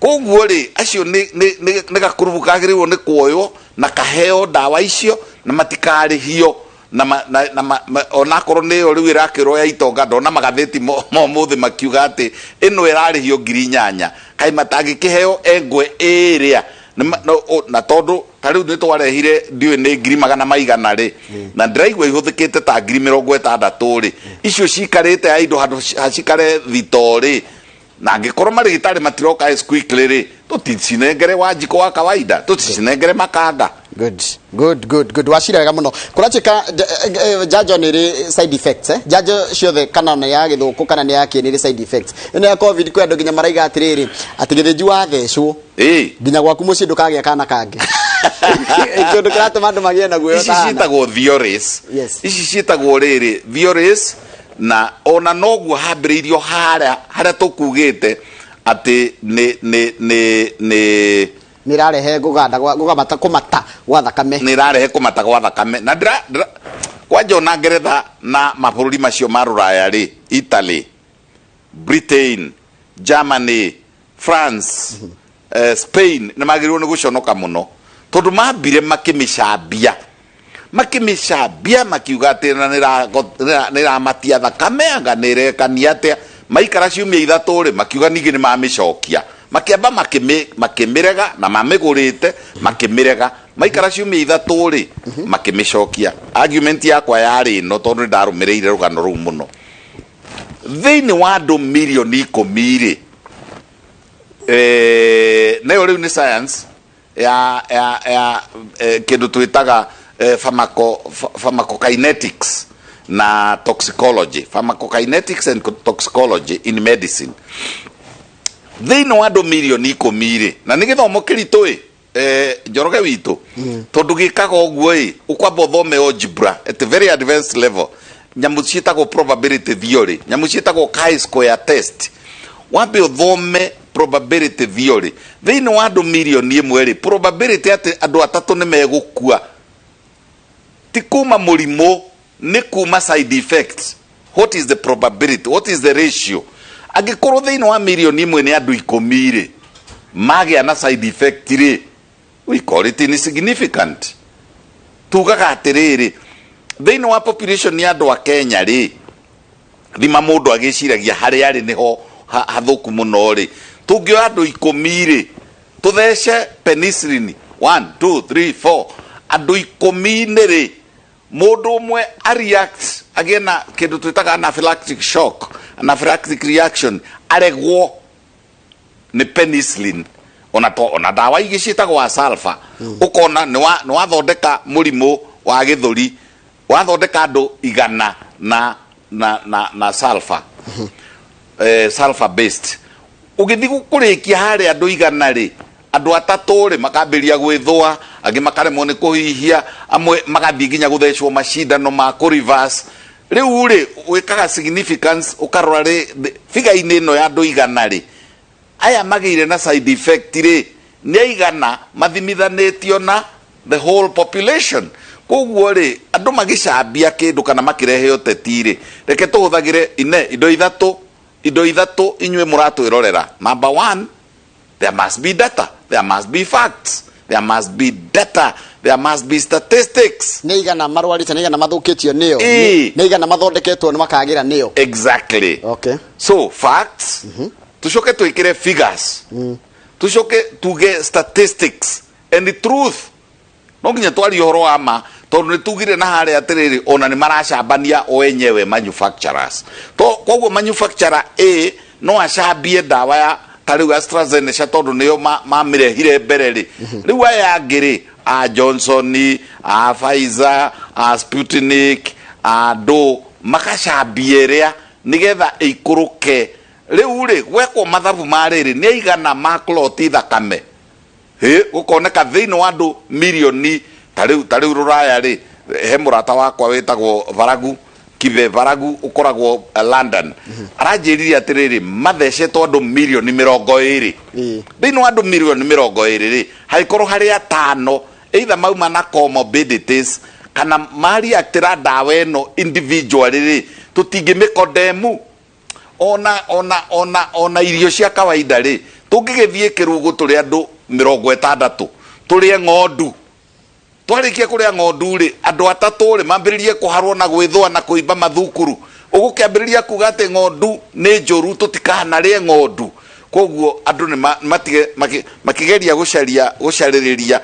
Koguo rĩ, acio nĩ gakurubu kagĩrĩirwo nĩ kuoywo na kaheo ndawa icio na matikarĩhio na, ma, na, na ma, ma, onakorwo nĩyo rĩu ĩrakĩrwo ya itonga. Ndona magathĩti ma ũmũthĩ makiuga atĩ ĩno ĩrarĩhio 8,000. Kaĩ matangĩkĩheo engwe ĩrĩa? Na tondũ ta rĩu nĩ twarehire, ndiũĩ nĩ ngiri magana maigana rĩ, na ndĩraigua ihũthĩkĩte ta 60,000 rĩ, icio cikarĩte ya indo handũ hacikare thito rĩ, na angĩkorwo marĩgĩtarĩ matiroka as quickly rĩ, tũticinengere Wanjikũ wa kawaida, tũticinengere makanga. Good, good, good, good. Wacira wega muno. Kũratuĩka njanjo nĩ ĩrĩ side effects, eh? Njanjo ciothe, kana nĩ ya gĩthũkũ kana nĩ ya kĩ, nĩ ĩrĩ side effects. Ĩno ya COVID, kwĩ andũ nginya maraiga atĩrĩrĩ, atĩ gĩthĩnji wathecwo, nginya gwaku mũciĩ ndũkagĩa kana kangĩ. Kĩndũ kĩratũma andũ magĩe na guoya Ici ũtahana. ciĩtagwo theories. Ici ciĩtagwo rĩrĩ theories, na ona noguo hambĩrĩirio harĩa harĩa tũkugĩte atĩ nĩ Nĩ ĩrarehe gũganda gũgamata, kũmata gwa thakame. Nĩ ĩrarehe kũmata gwa thakame na ndĩra kwanja ona Ngeretha na mabũrũri macio ma rũraya rĩ, Italy, Britain, Germany, France, Spain, nĩ magĩrĩirwo nĩ gũconoka mũno, tondũ mambire makĩmĩcambia makiuga atĩ na nĩ ĩramatia thakame, anga nĩ ĩrekania atĩa. Maikara ciumia 3 rĩ, makiuga ningĩ nĩ mamĩcokia. Makĩamba makĩmĩrega na mamĩgũrĩte, makĩmĩrega, maikara ciumia 3 rĩ, makĩmĩcokia. Argument yakwa yarĩ ĩno, tondũ nĩ ndarũmĩrĩire rũgano rũu mũno, thĩinĩ wa andũ mirioni 10 rĩ, nayo rĩu nĩ science ya kĩndũ twĩtaga pharmacokinetics na toxicology, pharmacokinetics and toxicology in medicine. Thĩinĩ wa andũ mirioni 10 rĩ, na nĩ gĩthomo kĩritũ ĩ, Njoroge witũ, tondũ gĩkaga ũguo ĩ, ũkwamba ũthome algebra at a very advanced level, nyamũ ciĩtagwo probability theory, nyamũ ciĩtagwo chi-square test, wambe ũthome probability theory. Thĩinĩ wa andũ mirioni 1 rĩ, probability atĩ andũ atatũ nĩ megũkua, ti kuma mũrimũ, nĩ kuma side effects, what is the probability? What is the ratio? Angĩkorwo thĩinĩ wa mirioni 1 nĩ andũ 10 rĩ magĩa na side effect rĩ, we call it insignificant. Tugaga atĩrĩrĩ, thĩinĩ wa population ya andũ a Kenya rĩ, thima mũndũ agĩciragia harĩa arĩ nĩho hathũku mũno rĩ, tũngĩoya andũ 10 rĩ, tũthece penicillin 1 2 3 4, andũ 10-inĩ rĩ, mũndũ ũmwe areact, agĩe na kĩndũ twĩtaga anaphylactic shock, anaphylactic reaction, aregwo nĩ penicillin, ona to ona ndawa ingĩ ciĩtagwo sulfa, ũkona nĩ wathondeka mũrimũ wa gĩthũri, wathondeka andũ 100 na sulfa, sulfa based. Ũgĩthiĩ kũrĩkia harĩa andũ 100 rĩ, andũ atatũ rĩ makambĩrĩria gwĩthũa, angĩ makaremwo nĩ kũhihia, amwe magathiĩ nginya gũthecwo macindano ma kũ reverse. Rĩu rĩ, wĩkaga significance, ũkarora rĩ, figa-inĩ ĩno ya andũ 100 rĩ. Aya magĩire na side effect rĩ, nĩ aigana mathimithanĩtio na the whole population? Koguo rĩ, andũ magĩcambia kĩndũ kana makĩrehe ũteti rĩ, reke tũhũthagĩre ine indo ithatũ, indo ithatũ inyuĩ mũratwĩrorera. Number one, there must be data, there must be facts, there must be data, there must be statistics. Nĩ igana marwarĩte, nĩ igana mathũkĩtio nĩyo? Ĩĩ. Nĩ igana mathondeketwo nĩ makagĩra nĩyo? Exactly. So facts, tucoke twĩkĩre figures, tucoke tuge statistics and the truth. No nginya twarie ũhoro wa ma, tondũ nĩ tugire na harĩa atĩrĩrĩ, ona nĩ maracambania o enyewe manufacturers. To koguo manufacturer A no acambie ndawa ya ta rĩu AstraZeneca, tondũ nĩyo mamĩrehire mbere rĩ. Rĩu aya angĩ rĩ, a Johnson, a Pfizer, a Sputnik, a ndũ, makacambia ĩrĩa nĩgetha ĩikũrũke. Rĩu rĩ, gwekwo mathabu ma rĩrĩ, nĩ aigana ma clot thakame, hĩ, gũkoneka thĩinĩ wa andũ mirioni ta rĩu rũraya rĩ. He mũrata wakwa wĩtagwo Varagu Kibe Varagu, ũkoragwo London, aranjĩrire atĩrĩrĩ, mathecetwo andũ mirioni 20. Thĩinĩ wa andũ mirioni 20 rĩ, hangĩkorwo harĩ atano either mauma na comorbidities kana mariaktĩra ndawa ĩno individually rĩ, tũtingĩmĩkondemu. Ona irio cia kawaida rĩ, tũngĩgĩthiĩ kĩrugu tũrĩ andũ 60 tũrĩe ng'ondu, twarĩkia kũrĩa ng'ondu rĩ, andũ atatũ rĩ mambĩrĩrie kũharwo na gwĩthũa na kũimba mathukuru, ũgũkĩambĩrĩria kuga atĩ ng'ondu nĩ njũru, tũtikanarĩe ng'ondu? Koguo andũ nĩ matige makĩgeria gũcaria gũcarĩrĩria.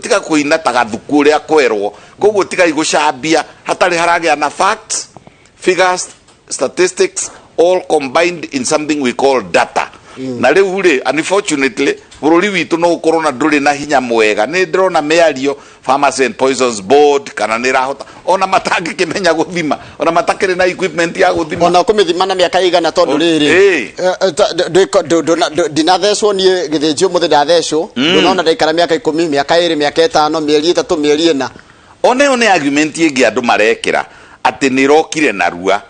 Tiga kũina ta gathuku ũrĩa kwerwo. Koguo tigai gũcambia hatarĩ haragĩa na facts, figures, statistics, all combined in something we call data. Na rĩu rĩ, unfortunately, bũrũri witũ no ũkorwo na ndũrĩ na hinya mwega. Nĩ ndĩrona mĩario Pharmacy and Poisons Board kana nĩ ĩrahota, ona matangĩkĩmenya gũthima, ona matakĩrĩ na equipment ya gũthima. Ona kũmĩthima na mĩaka igana, tondũ rĩrĩ, ndinathecwo niĩ gĩthĩnji ũmũthĩ, ndathecwo, ndũnona ndaikara mĩaka 10, mĩaka 2, mĩaka 5, mĩeri 3, mĩeri 4. Ona ĩyo nĩ argument ĩngĩ andũ marekĩra atĩ nĩ ĩrokire narua.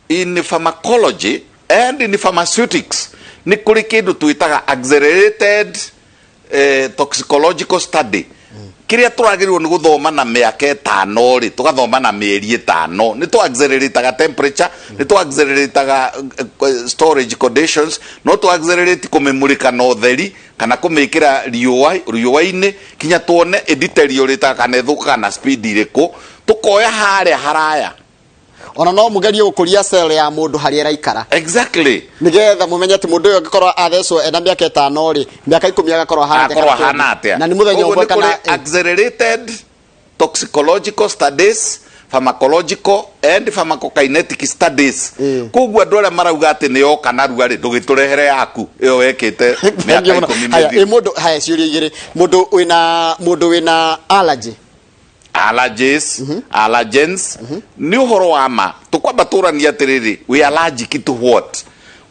In pharmacology and in pharmaceutics nĩ kũrĩ kĩndũ twĩtaga accelerated toxicological study. Kĩrĩa tũragĩrĩirwo nĩ gũthoma na mĩaka 5 rĩ, tũgathoma na mĩeri 5. Nĩ tũ accelerataga temperature, nĩ tũ accelerataga storage conditions, no tũ accelerate kũmĩmũrĩka na ũtheri kana kũmĩkĩra riũa riũa-inĩ kinya tuone ĩdeteriorataga kana ĩthũkaga na speed irĩkũ, tũkoya harĩa haraya. Ona no mũgerie gũkũria cell ya mũndũ harĩa ĩraikara, nigetha mũmenye atĩ mũndũ ũyũ angĩkorwo athecwo ena mĩaka 5 rĩ, mĩaka 10 agakorwo ahana atĩa, akorwo kana ahana atĩa. Na nĩ mũthenya Koguo ũmwe nĩ kana kũrĩ accelerated toxicological studies, pharmacological and pharmacokinetic studies. Koguo andũ arĩa marauga atĩ nĩ yoka narua rĩ, ndũgĩtũrehere yaku ĩyo wekĩte mĩaka 10 Haya, mĩthiru. Ĩ mũndũ, haya, ciũria igĩrĩ. Mũndũ wĩna allergy. Allergies, allergens, nĩ ũhoro wa ma. Tũkwamba tũranie atĩrĩrĩ, we allergic to what?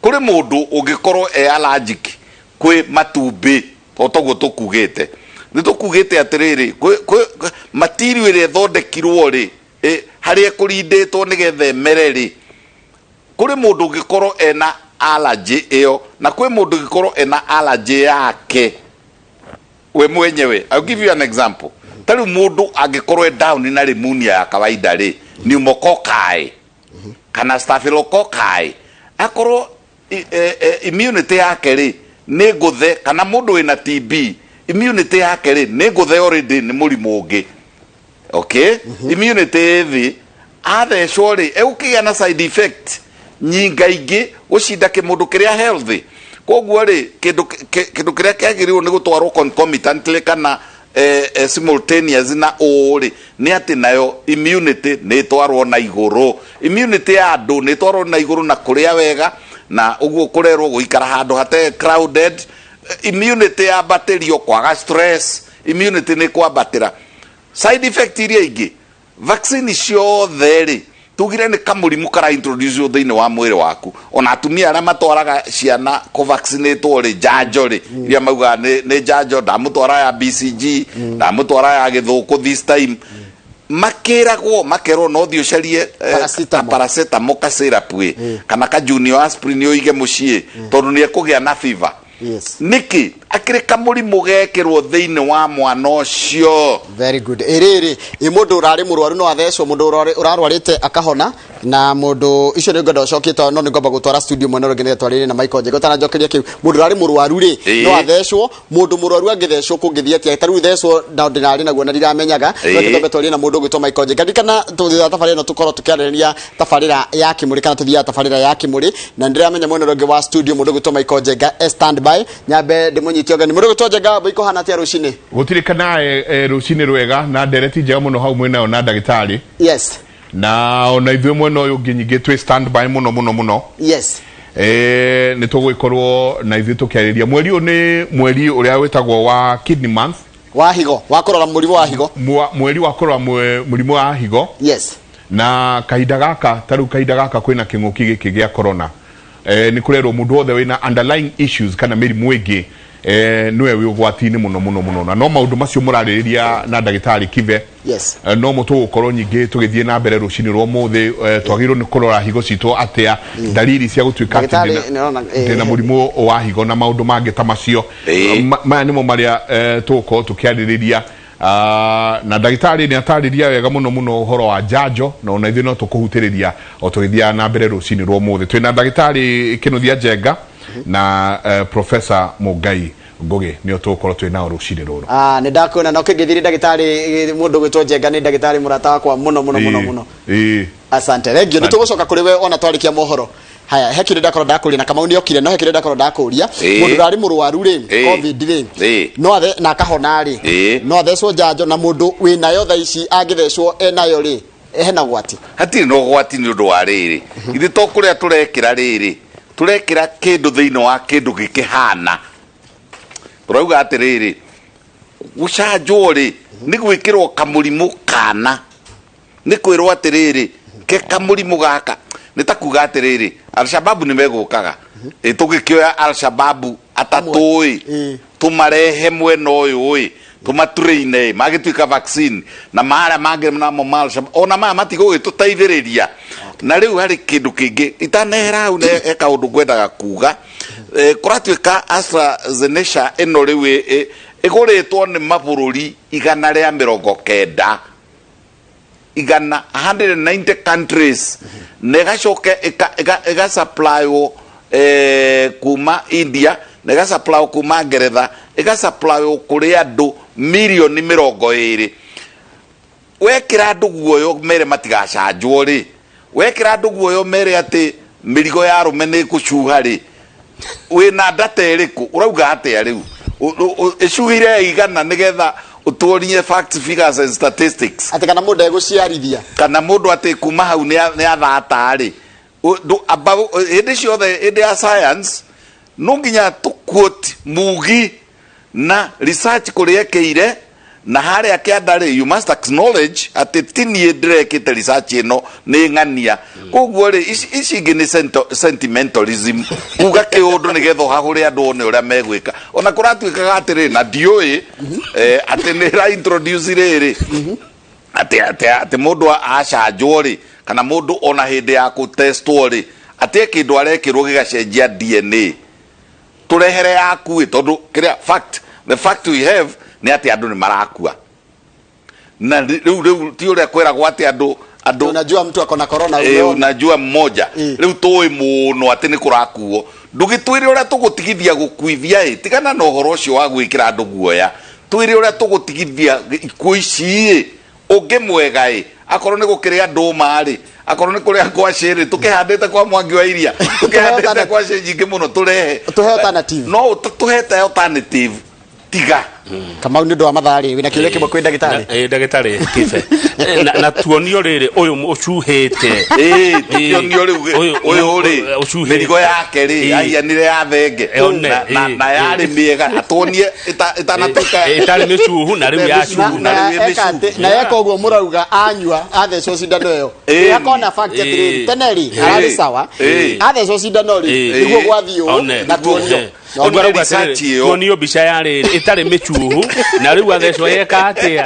Kũrĩ mũndũ ũngĩkorwo e allergic kwĩ matumbĩ. O toguo tũkugĩte, nĩ tũkugĩte atĩrĩrĩ, material ĩrĩa ĩthondekirwo rĩ, harĩa ĩkũrindĩtwo nĩgetha ĩmere rĩ, kũrĩ mũndũ ũngĩkorwo ena allergy ĩyo, na kwĩ mũndũ ũngĩkorwo ena allergy yake we mwenyewe. I'll give you an example. Ta rĩu mũndũ angĩkorwo e down na pneumonia ya kawaida rĩ, pneumococci kana staphylococci, akorwo immunity yake rĩ nĩ ngũthe, kana mũndũ wĩna TB immunity yake rĩ nĩ ngũthe already, nĩ mũrimũ ũngĩ, okay, immunity ĩ thĩ, athecwo rĩ, egũkĩgĩa na side effect nyingaingĩ gũcinda kĩmũndũ kĩrĩa healthy. Koguo rĩ, kĩndũ kĩrĩa kĩagĩrĩirwo nĩ gũtwarwo concomitantly kana simultaneous na ũũ rĩ, nĩ atĩ nayo immunity nĩ ĩtwarwo na igũrũ. Immunity ya andũ nĩ ĩtwarwo na igũrũ na kũrĩa wega na ũguo kũrerwo gũikara handũ hate crowded. Immunity yambatĩrio, kwaga stress, immunity nĩ kwambatĩra. Side effect iria ingĩ, vaccine ciothe rĩ, tugire nĩ kamũrimũ kara introduce thĩinĩ wa mwĩrĩ waku. Ona atumia arĩa matwaraga ciana kũvaccinatwo rĩ, njanjo rĩ, iria maugaga nĩ njanjo, ndamũtwara ya BCG, ndamũtwara ya gĩthũkũ this time, makĩragwo, makerwo no thiĩ ũcarie Paracetamol. Paracetamol ka syrup ĩ, kana ka junior aspirin ũige mũciĩ, tondũ nĩ ekũgĩa na fever. Yes. Nĩkĩ akĩrĩ kamũrimũ gekĩrwo thĩinĩ wa mwana ũcio? Very good. Ĩrĩrĩ, ĩ mũndũ ũrarĩ mũrwaru no athecwo, mũndũ ũrarwarĩte akahona, na mũndũ icio nĩ ngwenda ũcokie tondũ no nĩ ngwamba gũtwara studio mwena ũrĩa ũngĩ nĩgetha twarĩrĩrie na Michael Njega. Ũtananjokeria kĩu, mũndũ ũrarĩ mũrwaru rĩ, no athecwo, mũndũ mũrwaru angĩthecwo kũngĩthiĩ atĩa? Ta rĩu thecwo na ndĩrarĩ naguo na ndiramenyaga, no reke twambe twarie na mũndũ ũgwĩtwo Michael Njega. Ririkana thutha wa tabarĩra ĩno tũkorwo tũkĩarĩrĩria tabarĩra ya Kĩmũrĩ kana tũthiaga tabarĩra ya Kĩmũrĩ, na nĩndĩramenya mwena ũrĩa ũngĩ wa studio mũndũ ũgwĩtwo Michael Njenga e stand by. Nyambe ndĩmũnyite ũgeni. Mũndũ ũgwĩtwo Njenga, Mbũi kũhana atĩa rũcinĩ? Gũtirĩ kana rũcinĩ rwega na ndereti njega mũno hau mwĩnayo na ndagĩtarĩ. Yes. Na ona ithuĩ mwena ũyũ ũngĩ nyingĩ twĩ stand by mũno mũno mũno. Yes. Nĩ tũgũgĩkorwo na ithuĩ tũkĩarĩria mweri ũyũ nĩ mweri ũrĩa wĩtagwo wa kidney month. Wa higo, wa kũrora mũrimũ wa higo. Mweri wa kũrora mũrimũ wa higo. Yes. Na kahinda gaka, ta rĩu kahinda gaka kwĩna kĩng'ũki gĩkĩ gĩa corona. Nĩ kũrerwo mũndũ wothe wĩna underlying issues kana mĩrimũ ĩngĩ nĩwe wĩ ũgwati-inĩ mũno mũno mũno. Na no maũndũ macio mũrarĩrĩria na ndagĩtarĩ Kibe. Yes. No mo tũgũkorwo nyingĩ tũgĩthiĩ na mbere rũcinĩ rwa ũmũthĩ. Twagĩrĩirwo nĩ kũrora higo citũ atĩa, ndariri cia gũtuĩka atĩ Ndagĩtarĩ, nĩrona, ndĩna mũrimũ wa higo na maũndũ mangĩ ta macio. Maya nĩmo marĩa tũgũkorwo tũkĩarĩrĩria. Na ndagĩtarĩ nĩ atarĩria wega mũno mũno ũhoro wa njanjo, na ona ithuĩ no tũkũhutĩrĩria o tũgĩthiaga na mbere rũcinĩ rwa ũmũthĩ. Twĩna ndagĩtarĩ Kĩnuthia Njenga na Professor Mũngai Ngũgĩ, nĩo tũgũkorwo twĩ nao rũcinĩ rũrũ. Nĩ ndakuona na ũkĩngĩthirie ndagĩtarĩ, mũndũ ũgwĩtwo Njenga nĩ ndagĩtarĩ mũrata wakwa mũno mũno mũno mũno. Asante. Thank you. Nĩ tũgũcoka kũrĩ we ona twarĩkia mohoro. Haya, he kĩndũ ndakorwo ndakũria na Kamau nĩ okire, no he kĩndũ ndakorwo ndakũria. Mũndũ ũrarĩ mũrwaru rĩ, COVID rĩ, no athe na akahona rĩ, no athecwo njanjo, na mũndũ wĩnayo thaa ici angĩthecwo enayo rĩ, hena ũgwati? Hatirĩ na ũgwati nĩ ũndũ wa rĩrĩ, ithuĩ to kũrĩa tũrekĩra rĩrĩ, tũrekĩra kĩndũ thĩinĩ wa kĩndũ gĩkĩhana. Tũrauga atĩrĩrĩ, gũcanjwo rĩ, nĩ gwĩkĩrwo kamũrimũ kana nĩ kwĩrwo atĩrĩrĩ, ke kamũrimũ gaka nĩ ta kuga atĩrĩrĩ, Alshababu nĩ megũkaga. Ĩ tũgĩkĩoya Alshababu atatũ ĩ, tũmarehe mwena ũyũ ĩ, tũmatrain ĩ, magĩtuĩka vaccine, na marĩa mangĩ namo ma Alshabab ona maya matigũgĩtũteithĩrĩria. Na rĩu harĩ kĩndũ kĩngĩ itanehera hau, he kaũndũ ngwendaga kuga. Kũratuĩka AstraZeneca ĩno rĩu ĩgũrĩtwo nĩ mabũrũri 190, igana 190 countries, na ĩgacoka ĩgasupplywo kuma India, na ĩgasupplywo kuma Ngeretha, ĩgasupplywo kũrĩ andũ mirioni 20. Wekĩra andũ guoyo mere matigacanjwo rĩ, wekĩra andũ guoyo mere atĩ mĩrigo ya arũme nĩ ĩkũcuha rĩ, wĩna data ĩrĩkũ? Ũrauga atĩa rĩu? Ĩcuhire igana nĩgetha ũtuonie facts, figures and statistics. Atĩ kana mũndũ egũciarithia, kana mũndũ atĩ kuma hau nĩ athata rĩ. Hĩndĩ ciothe, hĩndĩ ya science no nginya tũ quote mugi na research kũrĩa ekĩire na harĩa kĩanda rĩ, you must acknowledge atĩ ti niĩ ndĩrekĩte research ĩno, nĩ ng'ania. Koguo rĩ, ici ingĩ nĩ sentimentalism, kuga kĩũndũ nĩgetha ũhahũre andũ one ũrĩa megwĩka. Ona kũratuĩkaga atĩrĩ, na ndiũĩ atĩ nĩ ra introduce rĩrĩ atĩ mũndũ acanjwo rĩ, kana mũndũ ona hĩndĩ ya kũtestwo rĩ, atĩ kĩndũ arekĩrwo gĩgacenjia DNA. Tũrehere yaku ĩ, tondũ kĩrĩa fact, the fact we have nĩ atĩ andũ nĩ marakua. Na rĩu ti ũrĩa kwĩragwo atĩ andũ Unajua mtu ako na corona, umeona. Unajua mmoja. Rĩu tũĩ mũno atĩ nĩ kũrakuo. Ndũgĩtwĩre ũrĩa tũgũtigithia gũkuithia ĩ, tigana na ũhoro ũcio wa gwĩkĩra andũ guoya. Twĩre ũrĩa tũgũtigithia ikuũ ici ĩ, ũngĩ mwega ĩ, akorwo nĩ gũkĩrĩa ndũma rĩ, akorwo nĩ kũrĩa ngwacĩ rĩ, tũkĩhandĩte kwa Mwangi wa Iria, tũkĩhandĩte ngwacĩ nyingĩ mũno, tũrehe. Tũhe alternative. No tũhete alternative, tiga. Kamau, nĩ ũndũ wa mathaa rĩ, wĩna kĩũria kĩmwe kwĩ ndagĩtarĩ? Ndagĩtarĩ Kibe, na tuonio rĩrĩ ũyũ ũcuhĩte. Ĩĩ, tũkĩonio rĩu ũyũ rĩ, ũcuhĩte. Mĩrigo yake rĩ, yahianire ya thenge. One, Na yarĩ mĩega, atuonie ĩtanatuĩka ĩtarĩ mĩcuhu na rĩu yacuha. Na rĩu ĩ eka mĩcuhu. Na eka ũguo mũrauga anyua athecwo cindano ĩyo, akona fact atĩrĩrĩ, tene rĩ ararĩ sawa, athecwo cindano rĩ, nĩguo gwathiĩ ũũ. Na tuonio. No, Ũguo arauga research atĩrĩrĩ, ĩyo. tuonio mbica ya rĩrĩ ĩtarĩ mĩcuhu na rĩu athecwo yeka atĩa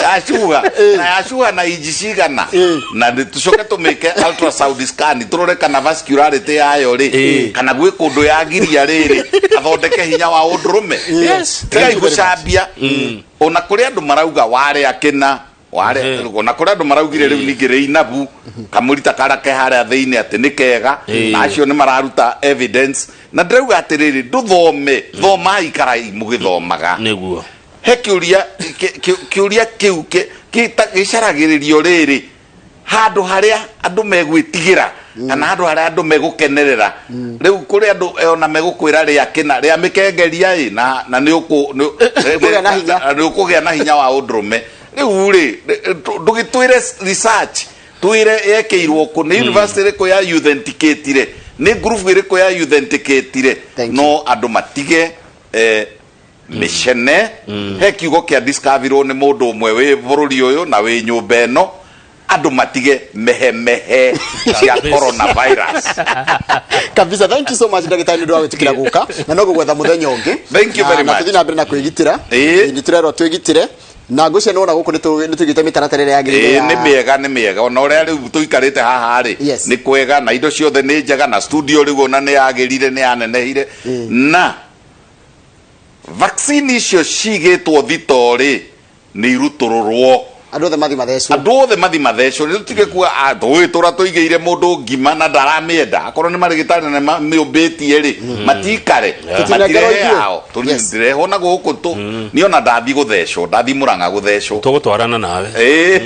Yacuha na yacuha na inji cigana, na nĩ tũcoke tũmĩke ultrasound scan tũrore kana vascularity yayo rĩ, kana gwĩ kũndũ yagiria rĩrĩ athondeke hinya wa ũndũrũme. Yes. Tigai Thank you very much. gũcambia. Ona kũrĩ andũ marauga warĩa kĩna ware, ona kũrĩ andũ maraugire rĩu ningĩ rĩinabu kamũrita karĩa ke harĩa thĩinĩ atĩ nĩ kega, na acio nĩ mararuta evidence, na ndĩrauga atĩrĩrĩ, ndũthome, thomai, ikarai mũgĩthomaga. Nĩguo. He kĩũria kĩũria kĩu gĩcaragĩrĩrio rĩrĩ handũ harĩa andũ megwĩtigĩra kana handũ harĩa andũ megũkenerera. Rĩu kũrĩ andũ ona megũkwĩra rĩa kĩna rĩa mĩkengeria ĩ na nĩ ũkũ Ũkũgĩa na hinya. Nĩ ũkũgĩa na hinya wa ũndũrũme. Rĩu rĩ, ndũgĩtwĩre research, twĩre yekĩirwo kũ, nĩ university ĩrĩkũ ya authenticatire, nĩ group ĩrĩkũ ya authenticatire. Thank you. No andũ matige mĩcene. He kiugo kĩa discoverirwo nĩ mũndũ ũmwe wĩ bũrũri ũyũ na wĩ nyũmba ĩno, andũ matige mehemehe cia coronavirus. Kabisa. Thank you so much, ndagĩtarĩ, nĩ ũndũ wa gwĩtĩkĩra gũka, na no gũgwetha mũthenya ũngĩ. Thank you very Na much. tũthiĩ na mbere na kwĩgitĩra. Ĩĩ. Nĩ tũrerwo twĩgitĩre, na ngwĩciria nĩwona gũkũ nĩ tũigĩte mĩtaratara ĩrĩa yagĩrĩire. Ĩĩ, nĩ mĩega, nĩ mĩega. Ona ũrĩa rĩu tũikarĩte haha rĩ, nĩ kwega, na indo ciothe nĩ njega, na studio rĩu ona nĩ yagĩrire, nĩ yanenehire, na vaccine icio cigĩtwo thito rĩ, nĩ irutũrũrwo. Andũ othe mathi mathecwo. Andũ othe mathi mathecwo, nĩ tũtige kuga tũgĩtũra tũigĩire mũndũ ngima na ndaramĩenda. Akorwo nĩ marĩgĩtarĩ na nĩmamĩũmbĩtie rĩ, matikare Tũtinengerwo matirehe ithuĩ. ao tũtirehwo na gũkũ tũ niĩ ona ndathi gũthecwo, ndathi Mũrang'a gũthecwo. Tũgũtwarana nawe. Ĩĩ.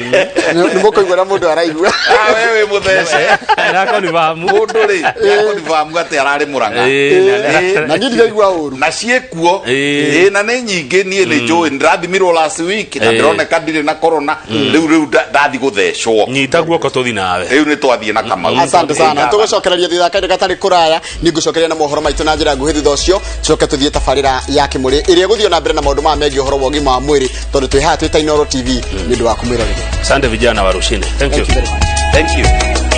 Nĩ mũkũigua na mũndũ araigua. Ah, we wĩ mũthece. Nakonivamu. Mũndũ rĩ yakonibamu atĩ ararĩ Mũrang'a. Ĩĩ. Na niĩ ndiraigua ũru. Na ciĩkuo. Ĩĩ. Ĩĩ, na nĩ nyingĩ. Niĩ nĩ njũĩ ndĩrathimirwo last week na ndĩroneka ndirĩ na corona. Rĩu ndathi gũthecwo. Nyita guoko tũthi nawe. Rĩu nĩ twathiĩ na Kamau. Asante sana. Ĩĩ. Tũgũcokereria thutha kahinda gatarĩ kũraya. Nĩ ngũcokeria na mohoro maitũ na njĩra nguhĩ, thutha ũcio tucoke tũthiĩ tabarĩra ya Kĩmũrĩ ĩrĩa ĩgũthiĩ na mbere na maũndũ maya megiĩ ũhoro wa ũgima wa mwĩrĩ, tondũ twĩ haha twĩ ta Inooro TV nĩ ũndũ wa kũmwĩrorera. Asante, vijana wa Rushine, thank you. Thank you very much. Thank you.